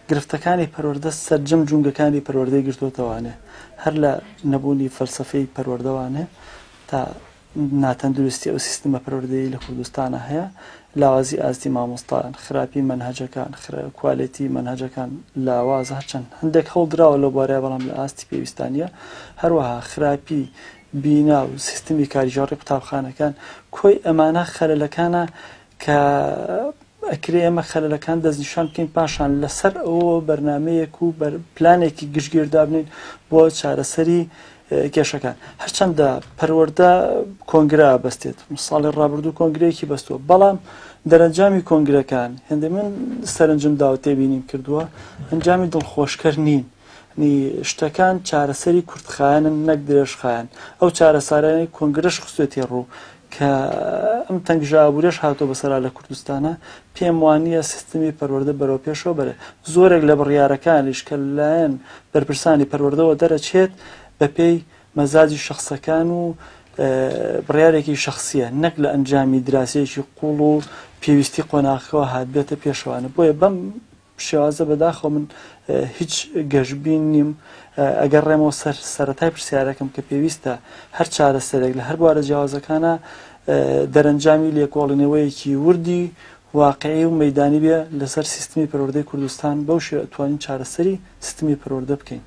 Speaker 2: گرفتەکانی پەروەردە سەرجەم جومگەکانی پەروەردەی گرتۆتەوانێ هەر لە نەبوونی فەلسەفەی پەروەردەوانێ تا ناتەندروستی ئەو سیستمە پەروەردەیی لە کوردستانا هەیە، لاوازی ئاستی مامۆستایان، خراپی مەنهەجەکان، کوالێتی مەنهەجەکان لاوازە هەرچەند هەندێک هەوڵ دراوە لەو بوارەیا بەڵام لە ئاستی پێویستا نییە، هەروەها خراپی بینا و سیستمی کارگێڕی قوتابخانەکان، کۆی ئەمانە خەلەلەکانە کە ئەکرێ ئێمە خەلەلەکان دەستنیشان بکەین پاشان لەسەر ئەوە بەرنامەیەک و پلانێکی گشتگیر دابنین بۆ چارەسەری کێشەکان. هەرچەندە پەروەردە کۆنگرە بەستێت، ساڵی ڕابردوو کۆنگرەیەکی بەستووە، بەڵام دەرەنجامی کۆنگرەکان هێندە من سەرنجم داوە تێبینیم کردووە ئەنجامی دڵخۆشکەر نین. نی شتەکان چارەسەری کورتخایەنن نەک درێژخایەن. ئەو چارەسارانەی کۆنگرەش خستوێتیە ڕوو کە ئەم تەنگژە ئابووریەش هاتووە بەسەرا لە کوردستانا، پێم وانییە سیستمی پەروەردە بەرەو پێشەوە بەرێ. زۆرێک لە بڕیارەکانیش کە لەلایەن بەرپرسانی پەروەردەوە دەرەچێت بەپێی مەزاجی شەخسەکان و بڕیارێکی شەخسییە نەک لە ئەنجامی دراسەیەکی قووڵ و پێویستی قۆناغەکەوە هاتبێتە پێشەوانە. بۆیە بەم شێوازە بەداخەوە من هیچ گەشبین نیم ئەگەر ڕێمەوە سەر سەرەتای پرسیارەکەم کە پێویستە هەر چارەسەرێک لە هەر بوارە جیاوازەکانە دەرەنجامی لێکۆڵینەوەیەکی وردی واقعی و مەدانی بێ لەسەر سیستمی پەروەردەی کوردستان بەو شێوە توانین چارەسەری سیستمی پەروەردە بکەین.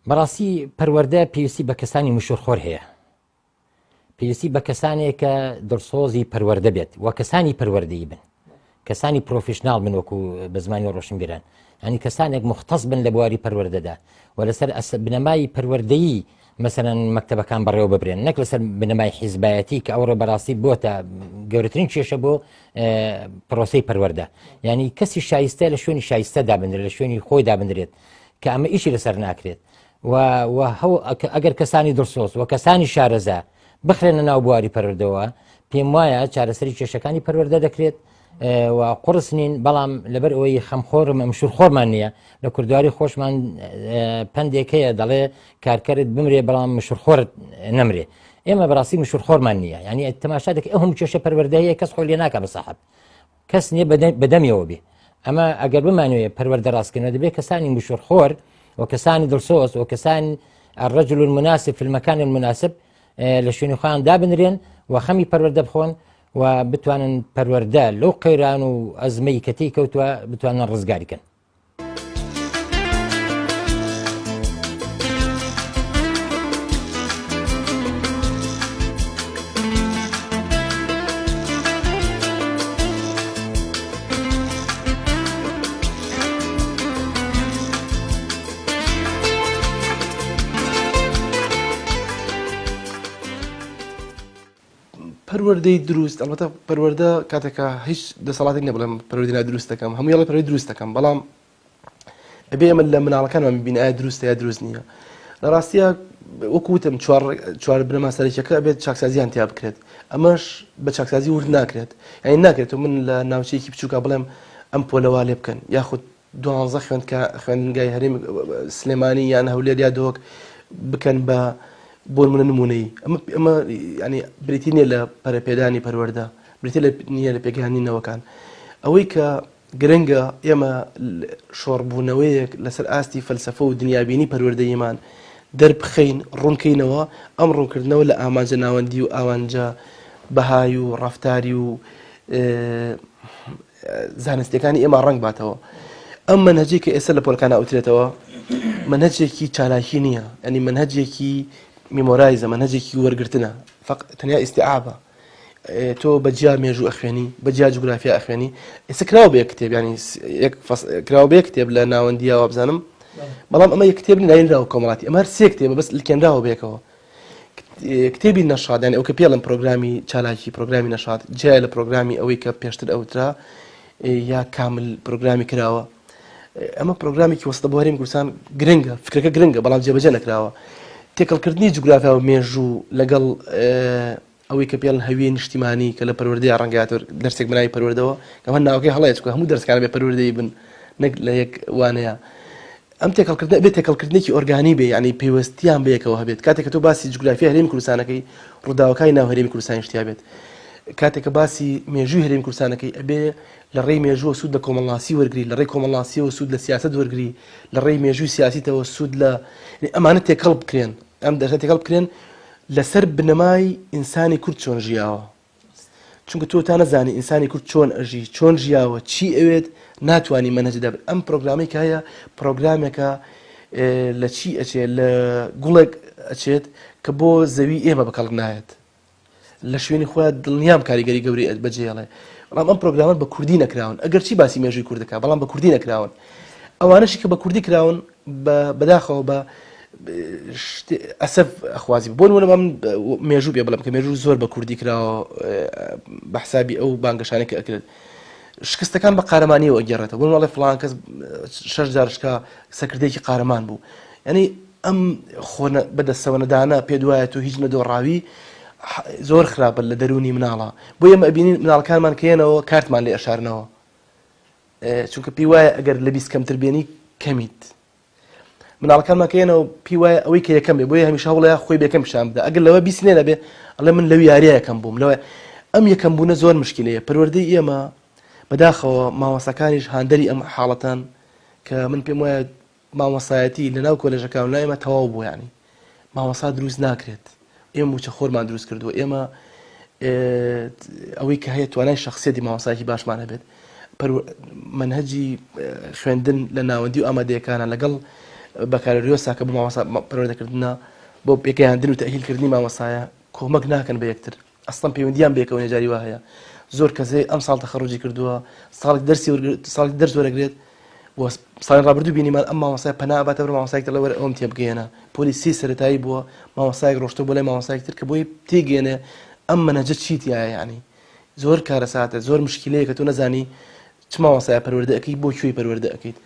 Speaker 3: بەڕاستی پەروەردە پێویستی بە کەسانی مشورخۆر هەیە پێویستی بە کەسانێک کە دڵسۆزی پەروەردە بێت و کەسانی پەروەردەیی بن کەسانی professional بن وەکو بە زمانی ڕۆشنبیران ینی کەسانێک مختص بن لە بواری پەروەردەدا و لەسەر بنەمای پەروەردەیی مەسەرەن مەکتەبەکان بەڕێوە ببرێن نەک لەسەر بنەمای حیزبایەتی کە ئەوڕۆ بەڕاستی بۆتە گەورەترین کێشە بۆ پرۆسەی پەروەردە ینی کەسی شایستە لە شوێنی شایستە دابنرێت لە شوێنی خۆی دابنرێت کە ئەمە ئیشی لەسەر ناکرێت و و هەو ئەگەر کەسانی دڵسۆز و کەسانی شارەزا بخرێنە ناو بواری پەروەردەوە پێم وایە چارەسەری کێشەکانی پەروەردە دەکرێت و قڕس نین بەڵام لەبەر ئەوەی خەمخۆرم مشور خۆرمان نییە لە کوردواری خۆشمان پندێک هەیە دەڵێ کارکەرت بمرێ بەڵام مشور خۆرت نەمرێ ئێمە بەڕاستی مشور خۆرمان نییە ینی تەماشا دەکە ئەو هەموو کێشە پەروەردەیە کەس خۆی لێ ناکە بە ساحب کەس نییە بەدەمیەوە بێ ئەمە ئەگەر بمانوێ پەروەردە ڕاستکردنەوە دەبێت کەسانی مشوڕخۆر و کەسانی دڵسۆز و کەسانی الرجل المناسب في المكان المناسب لە شوێنی خۆیان دابنرێن و خەمی پەروەردە بخۆن و بتوانن پەروەردە لەو قەیران و ئەزمەی کە تێی کەوتووە بتوانن ڕزگاری کەن.
Speaker 4: پەروەردەی دروست ئەڵبەتە پەروەردە کاتێکە هیچ دەسەڵاتێک نیە بڵێم پەروەردەی نادروست دەکەم هەموو یاڵێ پەروەردەی دروست دەکەم بەڵام ئەبێ ئێمە لە مناڵەکانمان ببین ئایا دروستە یا دروست نییە لە ڕاستیە وەکو وتم چوار چوار بنەما سەرەکیەکە ئەبێت چاکسازیان تیا بکرێت ئەمەش بە چاکسازی ورد ناکرێت یعنی ناکرێت و من لە ناوچەیەکی بچووکە بڵێم ئەم پۆلەوا لێ بکەن یاخود دوانزە خوێندکە خوێندنگای هەرێم سلێمانی یان هەولێر یا دهۆک بکەن بە بۆ نمونە نمونەیی ئەمە ئەمە ینی بریتی نییە لە پەرەپێدانی پەروەردە بریتی لە نییە لە پێگەیاندنی نەوەکان ئەوەی کە گرنگە ئێمە شۆڕبوونەوەیەک لەسەر ئاستی فەلسەفە و دنیابینی پەروەردەییمان دەربخەین، ڕوونکەینەوە، ئەم ڕوونکردنەوە لە ئامانجە ناوەندی و ئامانجە بەهای و ڕەفتاری و زانستیەکانی ئێمە ڕەنگ باتەوە. ئەم مەنهەجەی کە ئێستا لە پۆلەکان ئەوترێتەوە مەنهەجێکی چالاکی نییە، یانی مەنهەجێکی memorize ە، مەنهەجێکی وەرگرتنە، فەق تەنیا ئیستیعابە. تۆ بە جیا مێژوو ئەخوێنی بە جیا جوگرافیا ئەخوێنی ئێستا کراوە بە یەک کتێب ینی یەک کراوە بە یەک کتێب لە ناوەندیە وابزانم بەڵام ئەمە یەک کتێب ناینراوە کۆمەڵاتی ئەمە هەر سێ کتێبە بەس لکێنراوە بەیەکەوە کتێبی نەشاد یانی ئەو کە پێڵم پرۆگرامی چالاکی پرۆگرامی نەشاد جیایە لە پرۆگرامی ئەوەی کە پێشتر ئەوترا یا کامل پرۆگرامی کراوە ئەمە پرۆگرامێکی وەستە بۆ هەرێمی کوردستان گرنگە فکرەکە گرنگە بەڵام جێبەجێ نەکراوە تێکەڵکردنی جوگرافیا و مێژوو لەگەڵ. ئەوەی کە پێڵن هەویەی نیشتیمانی کە لە پەروەردەیە ڕەنگە دەرسێک بەناوی پەروەردەوە کە هەر ناوەکەی هەڵەیە چونکە هەموو دەرسەکان بێ پەروەردەی بن نەک لە یەک وانەیە ئەم تێکەڵکردنە بێت تێکەڵکردنێکی ئۆرگانی بێ یعنی پەیوەستیان بەیەکەوە هەبێت کاتێک کە تۆ باسی جوگرافیا هەرێمی کوردستانەکەی ڕووداوەکانی ناو هەرێمی کوردستانیش تیا بێت کاتێک کە باسی مێژووی هەرێمی کوردستانەکەی ئەبێ لە ڕێی مێژووە سوود لە کۆمەڵناسی وەرگری لە ڕێی کۆمەڵناسیەوە سوود لە سیاسەت وەرگری لە ڕێی مێژووی سیاسیتەوە سوود لە ئەمانە تێکەڵ بکرێن ئەم دەرسە تێکەڵ بکرێن لەسەر بنەمای ئینسانی کورد چۆن ژیاوە چونکە تۆ تا نەزانی ئینسانی کورد چۆن ئەژی چۆن ژیاوە چی ئەوێت ناتوانانی مەنهەج دابن ئەم پرۆگرامی کە هەیە پرۆگرامێکە لە چی ئەچێت لە گوڵێک ئەچێت کە بۆ زەوی ئێمە بەکەڵک نایەت لە شوێنی خۆیان دڵنیام کاریگەری گەورەی بەجێڵێ بەڵام ئەم پرۆگرامە بە کوردی نەکراون ئەگەر چی باسی مێژووی کوردەکە بەڵام بە کوردی نەکراون ئەوانەشی کە بە کوردی کراون بەداخەوە بە ئەسەف ئەخوازی بۆ نمونە من مێژوو پێ بڵێم کە مێژوو زۆر بە کوردی کراوە بە حسابی ئەو بانگەشانەی کە ئەکرێت شکستەکان بە قارەمانیەوە ئەگەڕێتەوە بۆ نمونە فڵان کەس شەش جار شکا سەکردێکی قارەمان بوو یعنی ئەم خۆ بەدەستەوەنەدانە پێ دوایە تۆ هیچ نەدۆڕاوی زۆر خراپە لە دەروونی مناڵە بۆ ئێمە ئەبینین مناڵەکانمان کەێنەوە کارتمان لێ ئەشارنەوە چونکە پێی وایە ئەگەر لە 20 کەمتر بێنی کەمیت مناڵەکانمان کەێنەوە پێی وایە ئەوەی کە یەکەم بێ بۆیە هەمیشە هەوڵەیە خۆی بێکەم پیشان بدە ئەگەر لەوە 20 نێ نەبێ ئەڵێ من لەو یاریە یەکەم بووم لەوە ئەم یەکەم بوونە زۆر مشکلەیە پەروەردەی ئێمە بەداخەوە مامۆستاکانیش هاندەری ئەم حاڵەتان کە من پێم وایە مامۆستایەتی لەناو کۆلێژەکان و لای ئێمە تەواو بووە یانی مامۆستا دروست ناکرێت ئێمە موچەخۆرمان دروست کردووە ئێمە ئەوەی کە هەیە توانای شخصیەتی مامۆستایەکی باشمان هەبێت مەنهەجی خوێندن لە ناوەندی و ئامادەیەکانە لەگەڵ بەکالۆریۆسا کە بۆ مامۆستا پەروەردەکردنە بۆ پێگەیاندن و تەئهیلکردنی مامۆستایە کۆمەک ناکەن بە یەکتر ئەسڵەن پەیوەندیان بەیەکەوە نیە جاری وا هەیە زۆر کەس هەیە ئەم ساڵ تەخەڕوجی کردووە ساڵێک دەرسی ساڵێک دەرس وەرەگرێت و ساڵی ڕابردوو بینیمان ئەم مامۆستای پەنا ئەباتە بەر مامۆستایەک دەڵێ وەرە ئەوم تێبگەیەنە پۆلی سێی سەرەتایی بووە مامۆستایەک ڕۆشتووە بۆ لای مامۆستایەک تر کە بۆی تێگەیەنێ ئەم مەنهەجە چی تیایە یعنی زۆر کارەساتە زۆر مشکیلەیە کە تۆ نەزانی چ مامۆستایە پەروەردە ئەکەیت بۆ کوێی پەروەردە ئەکەیت.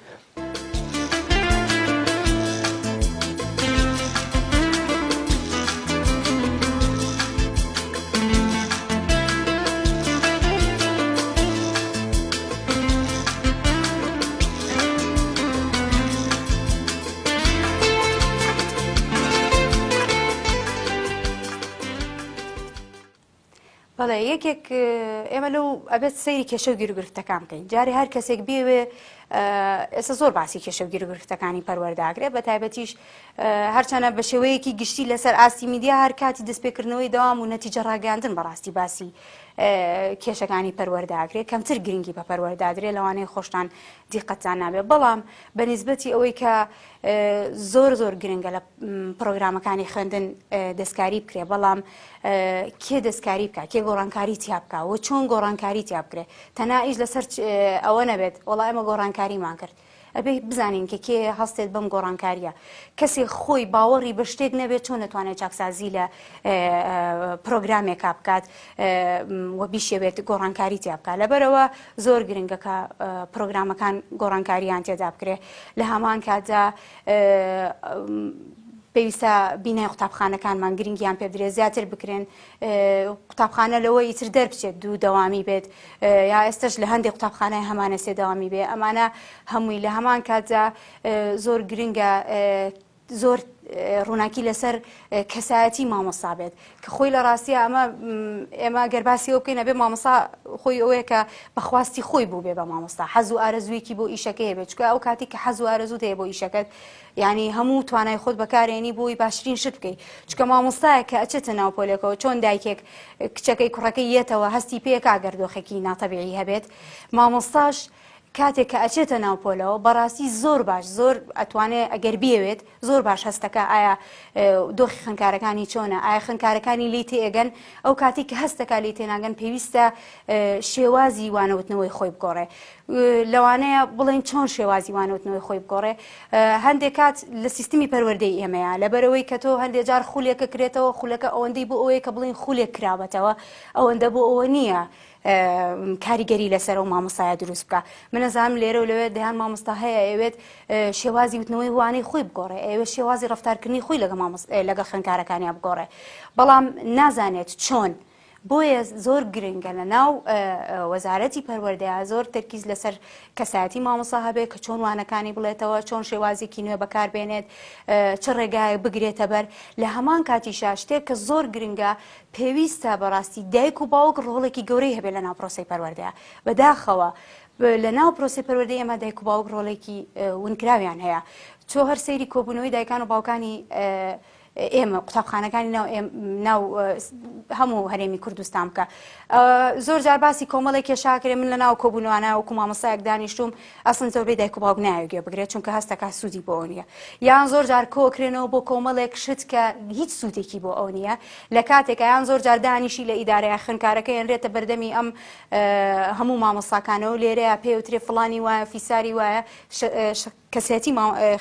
Speaker 5: بەڵێ یەکێک ئێمە لەو ئەبێت سەیری کێشە و گیروگرفتەکان بکەین جارێ هەر کەسێک بێوێ ئێستا زۆر باسی کێشە و گیروگرفتەکانی پەروەرداگرێ بە تایبەتیش هەرچەنە بە شێوەیەکی گشتی لەسەر ئاستی میدیا هەر کاتی دەستپێکردنەوەی دەوام و نەتیجە ڕاگەاندن بەڕاستی باسی کێشەکانی پەروەرداگرێ کەمتر گرنگی بە پەروەردادرێ لەوانەیە خۆشتان دیقەتان نابێ بەڵام بە نیسبەتی ئەوەی کە زۆر زۆر گرنگە لە پرۆگرامەکانی خوێندن دەستکاری بکرێ بەڵام کێ دەستکاری بکە کێ گۆڕانکاری تیا بکە و چۆن گۆڕانکاری تیا بکرێ تەنها ئیش لەسەر ئەوە نەبێت وەڵا ئێمە گۆڕانکاریمان کرد ئەبێ بزانین کە کێ هەستێت بەم گۆڕانکاریە کەسێک خۆی باوەڕی بە شتێک نەبێت چۆن دەتوانێت چاکسازی لە پرۆگرامێکا بکات و بیشێوێت گۆڕانکاری تیا بکات لەبەرەوە زۆر گرنگە کە پرۆگرامەکان گۆڕانکاریان تێدا بکرێ لە هەمان کاتدا پێویستە بینای قوتابخانەکانمان گرنگیان پێ بدرێت زیاتر بکرێن قوتابخانە لەوە ئیتر دەربچێت دوو دەوامی بێت یا ئێستش لە هەندێک قوتابخانەی هەمانە سێ دەوامی بێ ئەمانە هەمووی لە هەمان کاتدا زۆر گرنگە زۆر ڕووناکی لەسەر کەسایەتی مامۆستا بێت کە خۆی لە ڕاستیە ئەمە ئێمە گەر باسی ئەو بکەین ئەبێ مامۆستا خۆی ئەوەیە کە بەخواستی خۆی بوو بێ بە مامۆستا حەز و ئارەزوویەکی بۆ ئیشەکەی بێت چونکە ئەو کاتی کە حەز و ئارەزوو هەیە بۆ ئیشەکەت یعنی هەموو توانای خۆت بەکارێنی بۆی باشترین شت بکەیت چونکە مامۆستایە کە ئەچێتە ناو پۆلێکەوە چۆن دایکێک کچەکەی کوڕەکەی یەتەوە هەستی پێکا گەر دۆخێکی ناتەبیعی هەبێت مامۆستاش کاتێک کە ئەچێتە ناو پۆلەوە بەڕاستی زۆر باش زۆر ئەتوانێ ئەگەر بیەوێت زۆر باش هەستەکە ئایا دۆخی خوێندکارەکانی چۆنە ئایا خوێندکارەکانی لی تێگەن ئەو کاتی کە هەستەکە لی تێناگەن پێویستە شێوازی وانەوتنەوەی خۆی بگۆڕێ لەوانەیە بڵێن چۆن شێوازی وانەوتنەوەی خۆی بگۆڕێ هەندێک کات لە سیستمی پەروەردەی ئێمەیە لەبەرەوەی کە تۆ هەندێک جار خولێکە کرێتەوە خولەکە ئەوەندەی بۆ ئەوەیە کە بڵین خولێک کراوەتەوە ئەوەندە بۆ ئەوە نییە کاریگەری لەسەر ئەو مامۆستایە دروست بکە من ئەزانم لێرە و لەوێ دەیان مامۆستا هەیە ئەوێت شێوازی وتنەوەی وانەی خۆی بگۆڕێ ئەوێت شێوازی ڕفتارکردنی خۆی لەگە لەگە خوێندکارەکانیان بگۆڕێ بەڵام نازانێت چۆن. بۆیە زۆر گرنگە لە ناو وەزارەتی پەروەردەیا زۆر تەرکیز لەسەر کەسایەتی مامۆستا هەبێت کە چۆن وانەکانی بڵێتەوە، چۆن شێوازێکی نوێ بەکار بێنێت، چ ڕێگایەک بگرێتە بەر. لە هەمان کاتیشا شتێک کە زۆر گرنگە پێویستە بەڕاستی دایک و باوک ڕۆڵێکی گەورەی هەبێت لە ناو پرۆسەی پەروەردەیا. بەداخەوە لە ناو پرۆسەی پەروەردەی ئێمە دایک و باوک ڕۆڵێکی ونکراویان هەیە. تۆ هەر سەیری کۆبوونەوەی دایکان و باوکانی ئێمە قوتابخانەکانی ناو ناو هەموو هەرێمی کوردستان بکە زۆر جار باسی کۆمەڵێک کێشاکرێ من لە ناو کۆبوونەوانە وەکو مامۆستایەک دانیشتوم ئەسڵن زۆربەی دایک و باوک نایەوێت گوێ بگرێت چونکە هەستەکە سوودی بۆ ئەو نییە یان زۆر جار کۆکرێنەوە بۆ کۆمەڵێک شت کە هیچ سوودێکی بۆ ئەو نییە لە کاتێکە یان زۆر جار دانیشی لە ئیدارەیە خوێندکارەکە هێنرێتە بەردەمی ئەم هەموو مامۆستاکانەوە لێرەیە پێوترێ فڵانی وایە فیساری وایە کەسێتی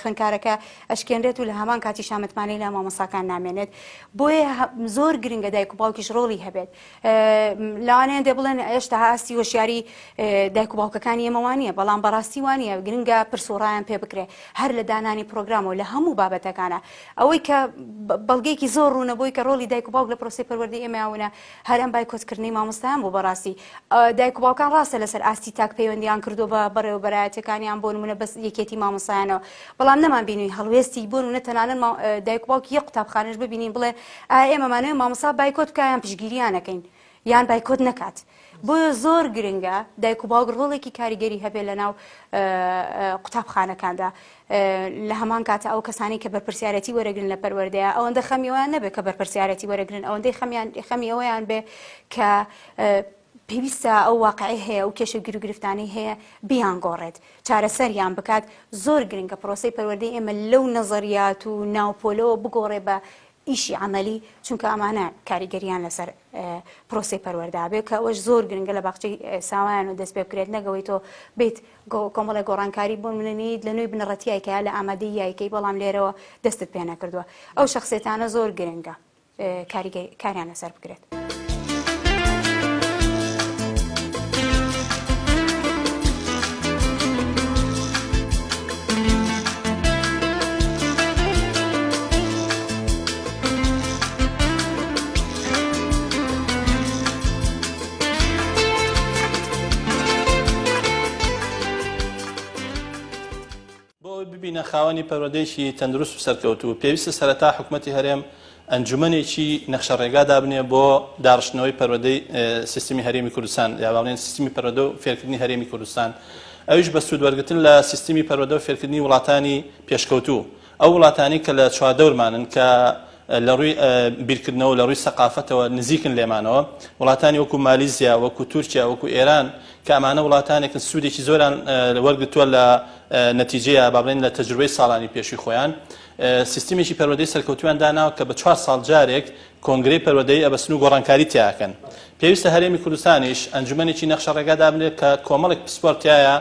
Speaker 5: خوێندکارەکە ئەشکێنرێت و لە هەمان کاتیشا متمانەی لای مامۆستاکان نامێنێت بۆیە زۆر گرنگە دایک و باوکیش ڕۆڵی هەبێت لەوانەیە دێ بڵێن هێشتا ئاستی هۆشیاری دایک و باوکەکانی ئێمە وانە بەڵام بەڕاستی وانە گرنگە پرس و ڕایان پێ بکرێ هەر لە دانانی پرۆگرامەوە لە هەموو بابەتەکانە ئەوەی کە بەڵگەیەکی زۆر ڕوونە بۆی کە ڕۆڵی دایک و باوک لە پرۆسەی پەروەردەی ئێمەیاونە هەر ئەم بایکۆتکردنەی مامۆستایان بوو بەڕاستی دایک و باوکان ڕاستە لەسەر ئاستی تاک پەیوەندیان کردووە بە بەڕێوەبەرایەتیەکانیان بۆ نمونە بەس یەکێتی مامۆستایانەوە بەڵام نەمان بینی هەڵوێستی بۆ نمونە تەنانەت دایک و باوکی یەک قوتابخانەش ببینین بڵێ ئایا ئێمەمانەوێ مامۆستا بایکۆت بکا یان پشتگیریان نەکەین یان بایکۆت نەکات بۆیە زۆر گرنگە دایک و باوک ڕۆڵێکی کاریگەری هەبێت لەناو قوتابخانەکاندا لە هەمان کاتە ئەو کەسانی کە بەرپرسیارەتی وەرەگرن لە پەروەردەیە ئەوەندە خەمی ئەویان نەبێت کە بەرپرسیارەتی وەرەگرن ئەوەندەی خەمیان خەمی ئەوەیان بێ کە پێویستە ئەو واقعی هەیە و کێشە گیروگرفتانەی هەیە بیانگۆڕێت چارەسەریان بکات زۆر گرنگە پرۆسەی پەروەردەی ئێمە لەو نەزەریات و ناوپۆلەوە بگۆڕێ بە ئیشی عەمەلی چونکە ئەمانە کاریگەریان لەسەر پرۆسەی پەروەردە بێ کە ئەوەش زۆر گرنگە لە باخچەی ساوایان و دەست پێ بکرێت نەگەوەی تۆ بیت کۆمەڵێک گۆڕانکاری بۆ منەنیت لە نوێی بنەڕەتیایکە لە ئامادەی یایکەی بەڵام لێرەوە دەستت پێ نەکردووە ئەو شخصێتانە زۆر گرنگە کاریگەری کاریان لەسەر بکرێت.
Speaker 6: بۆ ئەوەی ببینە خاوەنی پەروەردەیەکی تەندروست و سەرکەوتوو، پێویستە سەرەتا حکومەتی هەرێم ئەنجومەنێکی نەخشەڕێگا دابنێ بۆ داڕشتنەوەی پەروەردەی سیستمی هەرێمی کوردستان، یا با بڵێین سیستمی پەروەردە و فێرکردنی هەرێمی کوردستان، ئەویش بە سوود وەرگرتن لە سیستمی پەروەردە و فێرکردنی وڵاتانی پێشکەوتوو. ئەو وڵاتانەی کە لە چواردەورمانن کە لە ڕووی بیرکردنەوە لە ڕووی سەقافەتەوە نزیکن لێمانەوە، وڵاتانی وەکو مالیزیا، وەکو تورکیا، وەکو ئێران کە ئەمانە وڵاتانێکن سوودێکی زۆریان وەرگرتووە لە نەتیجەیە با بڵێین لە تەجروبەی ساڵانی پێشووی خۆیان سیستمێکی پەروەردەی سەرکەوتوویان داناوە کە بە چوار ساڵ جارێک کۆنگرەی پەروەردەیی ئەبەستن و گۆڕانکاری تیا ئەکەن. پێویستە هەرێمی کوردستانیش ئەنجومەنێکی نەخشە ڕێگا دابنێت کە کۆمەڵێک پسپۆر تیایا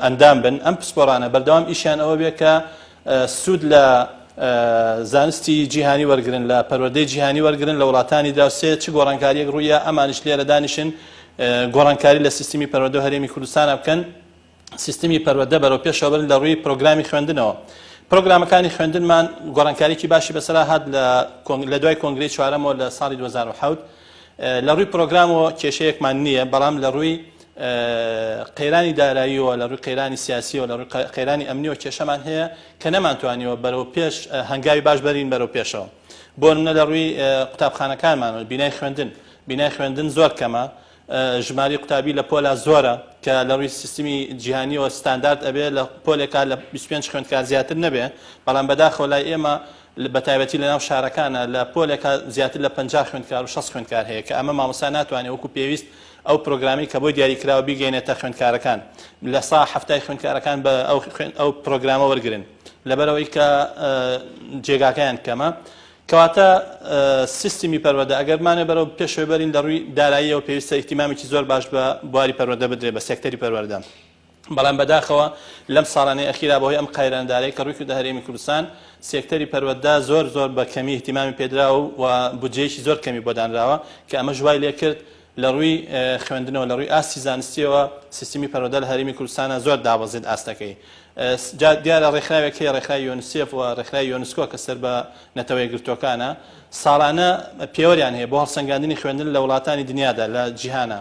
Speaker 6: ئەندام بن، ئەم پسپۆرانە بەردەوام ئیشیان ئەوە بێ کە سوود لە زانستی جیهانی وەرگرن، لە پەروەردەی جیهانی وەرگرن، لە وڵاتانی دراوسێ چ گۆڕانکارییەک ڕوویە ئەمانیش لێرە دانیشن گۆڕانکاری لە سیستمی پەروەردە و هەرێمی کوردستانا بکەن. سیستمی پەروەردە بەرەو پێشەوە بەرن لە ڕووی پرۆگرامی خوێندنەوە. پرۆگرامەکانی خوێندنمان گۆڕانکاریی باشی بەسەرا هات لە دوای کۆنگرەی چوارەمەوە لە ساڵی 2007. لە ڕووی پرۆگرامەوە کێشەیەکمان نییە، بەڵام لە ڕووی قەیرانی داراییەوە، لە ڕووی قەیرانی سیاسیەوە، لە ڕووی قەیرانی ئەمنیەوە کێشەمان هەیە کە نەمانتوانیوە بەرەو پێش هەنگاوی باش بەرین بەرەو پێشەوە. بۆ نمونە لە ڕووی قوتابخانەکانمانەوە بینای خوێندن، بینای خوێندن زۆر کەمە، ژمارەی قوتابی لە پۆلا زۆرە کە لە ڕووی سیستمی جیهانیەوە ستاندارد ئەبێ لە پۆلێکا لە 25 خوێندکار زیاتر نەبێ، بەڵام بەداخەوە لای ئێمە بە تایبەتی لە ناو شارەکانە لە پۆلێکا زیاتر لە 50 خوێندکار و 60 خوێندکار هەیە کە ئەمە مامۆستا ناتوانێت وەکو پێویست ئەو پرۆگرامی کە بۆی دیاری کراوە بیگەینێتە خوێندکارەکان لە سا حەفتای خوێندکارەکان بە ئەو پرۆگرامە وەرگرن لەبەرئەوەی کە جێگاکەیان کەمە. کەواتە سیستمی پەروەردە ئەگەر بمانەوێت بەرەو پێشەوە بەرین لە ڕووی داراییەوە پێویستە ئیهتیمامێکی زۆر باش بە بواری پەروەردە بدرێت بە سێکتەری پەروەردە بەڵام بەداخەوە لەم ساڵانەی ئەخیرا بەهۆی ئەم قەیرانە دارایی کە ڕووی کردە هەرێمی کوردستان سێکتەری پەروەردە زۆر زۆر بە کەمی ئیهتیمامی پێدراوە و بودجەیەکی زۆر کەمی بۆ دانراوە کە ئەمەش وای لێکرد لە ڕووی خوێندنەوە لە ڕووی ئاستی زانستیەوە سیستمی پەروەردە لە هەرێمی کوردستانە زۆر دابەزێت ئاستەکەی. جا دیارە ڕێکخراوێک هەیە ڕێکخراوی یۆنسێف و ڕێکخراوی یۆنسکۆ کە سەر بە نەتەوە یەکگرتووەکانە ساڵانە پێوەریان هەیە بۆ هەڵسەنگاندنی خوێندن لە وڵاتانی دنیادا لە جیهانە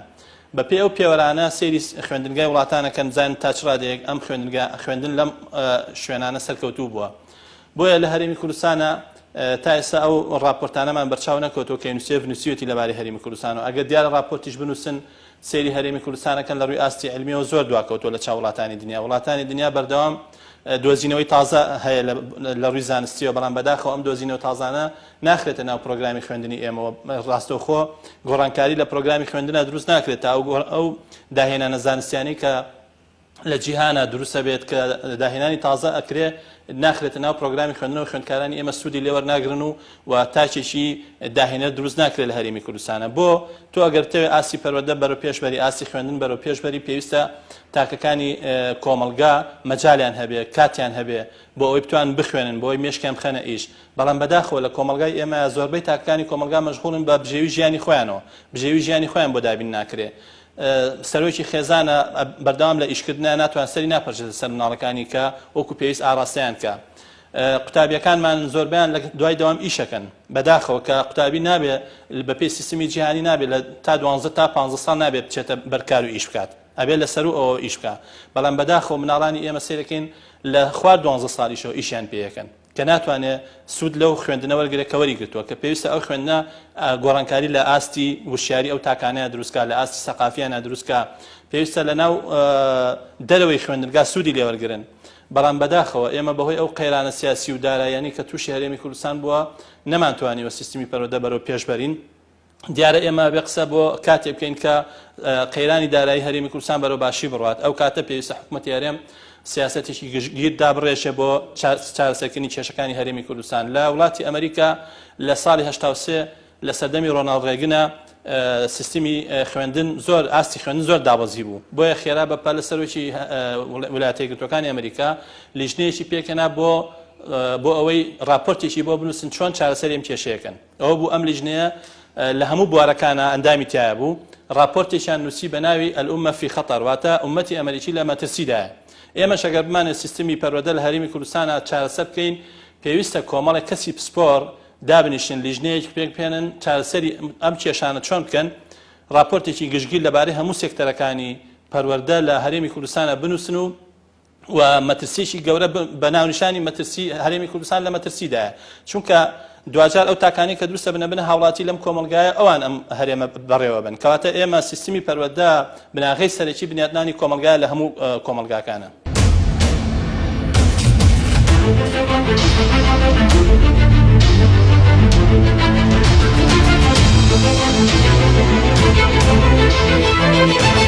Speaker 6: بە پێی ئەو پێوەرانە سەیری خوێندنگای وڵاتانەکەن بزانن تا چ ڕادەیەک ئەم خوێندنگا خوێندن لەم شوێنانە سەرکەوتوو بووە بۆیە لە هەرێمی کوردستانە تا ئێستا ئەو ڕاپۆرتانەمان بەرچاو نەکەوتووە کە یونسێف نووسیوێتی لەبارەی هەرێمی کوردستان و ئەگەر دیارە ڕاپۆرتیش بنووسن سەیری هەرێمی کوردستان ئەکەن لە ڕووی ئاستی عیلمیەوە زۆر دواکەوتووە لە چاو وڵاتانی دنیا وڵاتانی دنیا بەردەوام دۆزینەوەی تازە هەیە لە ڕووی زانستیەوە بەڵام بەداخەوە ئەم دۆزینەوە تازانە ناخرێتە ناو پرۆگرامی خوێندنی ئێمەوە ڕاستەوخۆ گۆڕانکاری لە پرۆگرامی خوێندنە دروست ناکرێت تا ئەو داهێنانە زانستیانی کە لە جیهانا دروست ئەبێت کە داهێنانی تازە ئەکرێ ناخرێتە ناو پرۆگرامی خوێندنەوە خوێندکارانی ئێمە سوودی لێوەرناگرن و و تاکێکی داهێنەر دروست ناکرێت لە هەرێمی کوردستانە بۆ تۆ ئەگەر بتەوێت ئاستی پەروەردە بەرەو پێش بەری ئاستی خوێندن بەرەو پێش بەری پێویستە تاکەکانی کۆمەڵگا مەجالیان هەبێ کاتیان هەبێ بۆ ئەوەی بتوان بخوێنن بۆ ئەوەی مێشکیان بخەنە ئیش بەڵام بەداخەوە لە کۆمەڵگای ئێمە زۆربەی تاکەکانی کۆمەڵگا مەشغوڵن بە بژێوی ژیانی خۆیانەوە بژێوی ژیانی خۆیان بۆ دابین ناکرێ سەرۆکی خێزانە بەردەوام لە ئیشکردنە ناتوان سەری ناپەرژێتە سەر مناڵەکانی کە وەکو پێویست ئاڕاستەیان کە قوتابیەکانمان زۆربیان لە دوای دەوام ئیشەکەن بەداخەوە کە قوتابی نابێ بەپێی سیستمی جیهانی نابێت لە تا دوانزە تا پ ساڵ نابێت بچێتە بەرکار و ئیش بکات ئەبێت لە سەرو ئەوە ئیش بکە بەڵام بەداخەوە مناڵانی ئێمە سەیرەکەین لە خوار دوانزە ساڵیشەوە ئیشیان پێیەکەن کە ناتوانێ سوود لەو خوێندنە وەرگرێ کە وەری گرتووە، کە پێویستە ئەو خوێندنە گۆڕانکاری لە ئاستی وشیاری ئەو تاکانەیا دروست کا، لە ئاستی سەقافییانا دروست کا، پێویستە لە ناو دەرەوەی خوێندنگا سوودی لێ وەرگرن. بەڵام بەداخەوە ئێمە بەهۆی ئەو قەیرانە سیاسی و داراییانەی کە تووشی هەرێمی کوردستان بووە، نەمانتوانیوە سیستمی پەروەردە بەرەو پێش بەرین. دیارە ئێمە ئەبێ قسە بۆ کاتێ بکەین کە قەیرانی دارایی هەرێمی کوردستان بەرەو باشی بڕوات ئەو کاتە پێویستە حکوومەتی هەرێم سیاسەتێکی گشتگیر دابڕێژێ بۆ چارەسەرکردنی کێشەکانی هەرێمی کوردستان لە وڵاتی ئەمریکا لە ساڵی 1970 لە سەردەمی ڕۆناڵد ڕێگنە سیستمی خوێندن زۆر ئاستی خوێندن زۆر دابەزی بوو بۆیە خێرا بە پەلە سەرۆکی ویلایەتە یەکگرتووەکانی ئەمریکا لیژنەیەکی پێکهێنا بۆ بۆ ئەوەی راپۆرتێکی بۆ بنووسن چۆن چارەسەری ئەم کێشەیەکەن ئەوە بوو ئەم لیژنەیە لە هەموو بوارەکانا ئەندامی تیایا بوو، ڕاپۆرتێکیان نووسی بە ناوی الامە فی خطر واتە ئوممەتی ئەمەریکی لە مەترسیدایە. ئێمەش ئەگەر بمانەوێت سیستمی پەروەردە لە هەرێمی کوردستانا چارەسەر بکەین پێویستە کۆمەڵێک کەسی پسپۆڕ دابنیشن لیژنەیەک پێک بهێنن چارەسەری ئەم کێشانە چۆن بکەن ڕاپۆرتێکی گشتگیر لەبارەی هەموو سێکتەرەکانی پەروەردە لە هەرێمی کوردستانا بنووسن و و مەترسیەکی گەورە بە ناونیشانی مەترسی هەرێمی کوردستان لە مەترسیدایە چونکە دواجار ئەو تاکانی کە دروستە بنە بنە هاوڵاتی لەم کۆمەلگایە ئەوان ئەم هەرێمە بەڕێوە بن کەواتە ئێمە سیستمی پەروەردە بناغەی سەرەکی بنیاتنانی کۆمەلگای لە هەموو کۆمەلگاکانە.
Speaker 7: Thank you.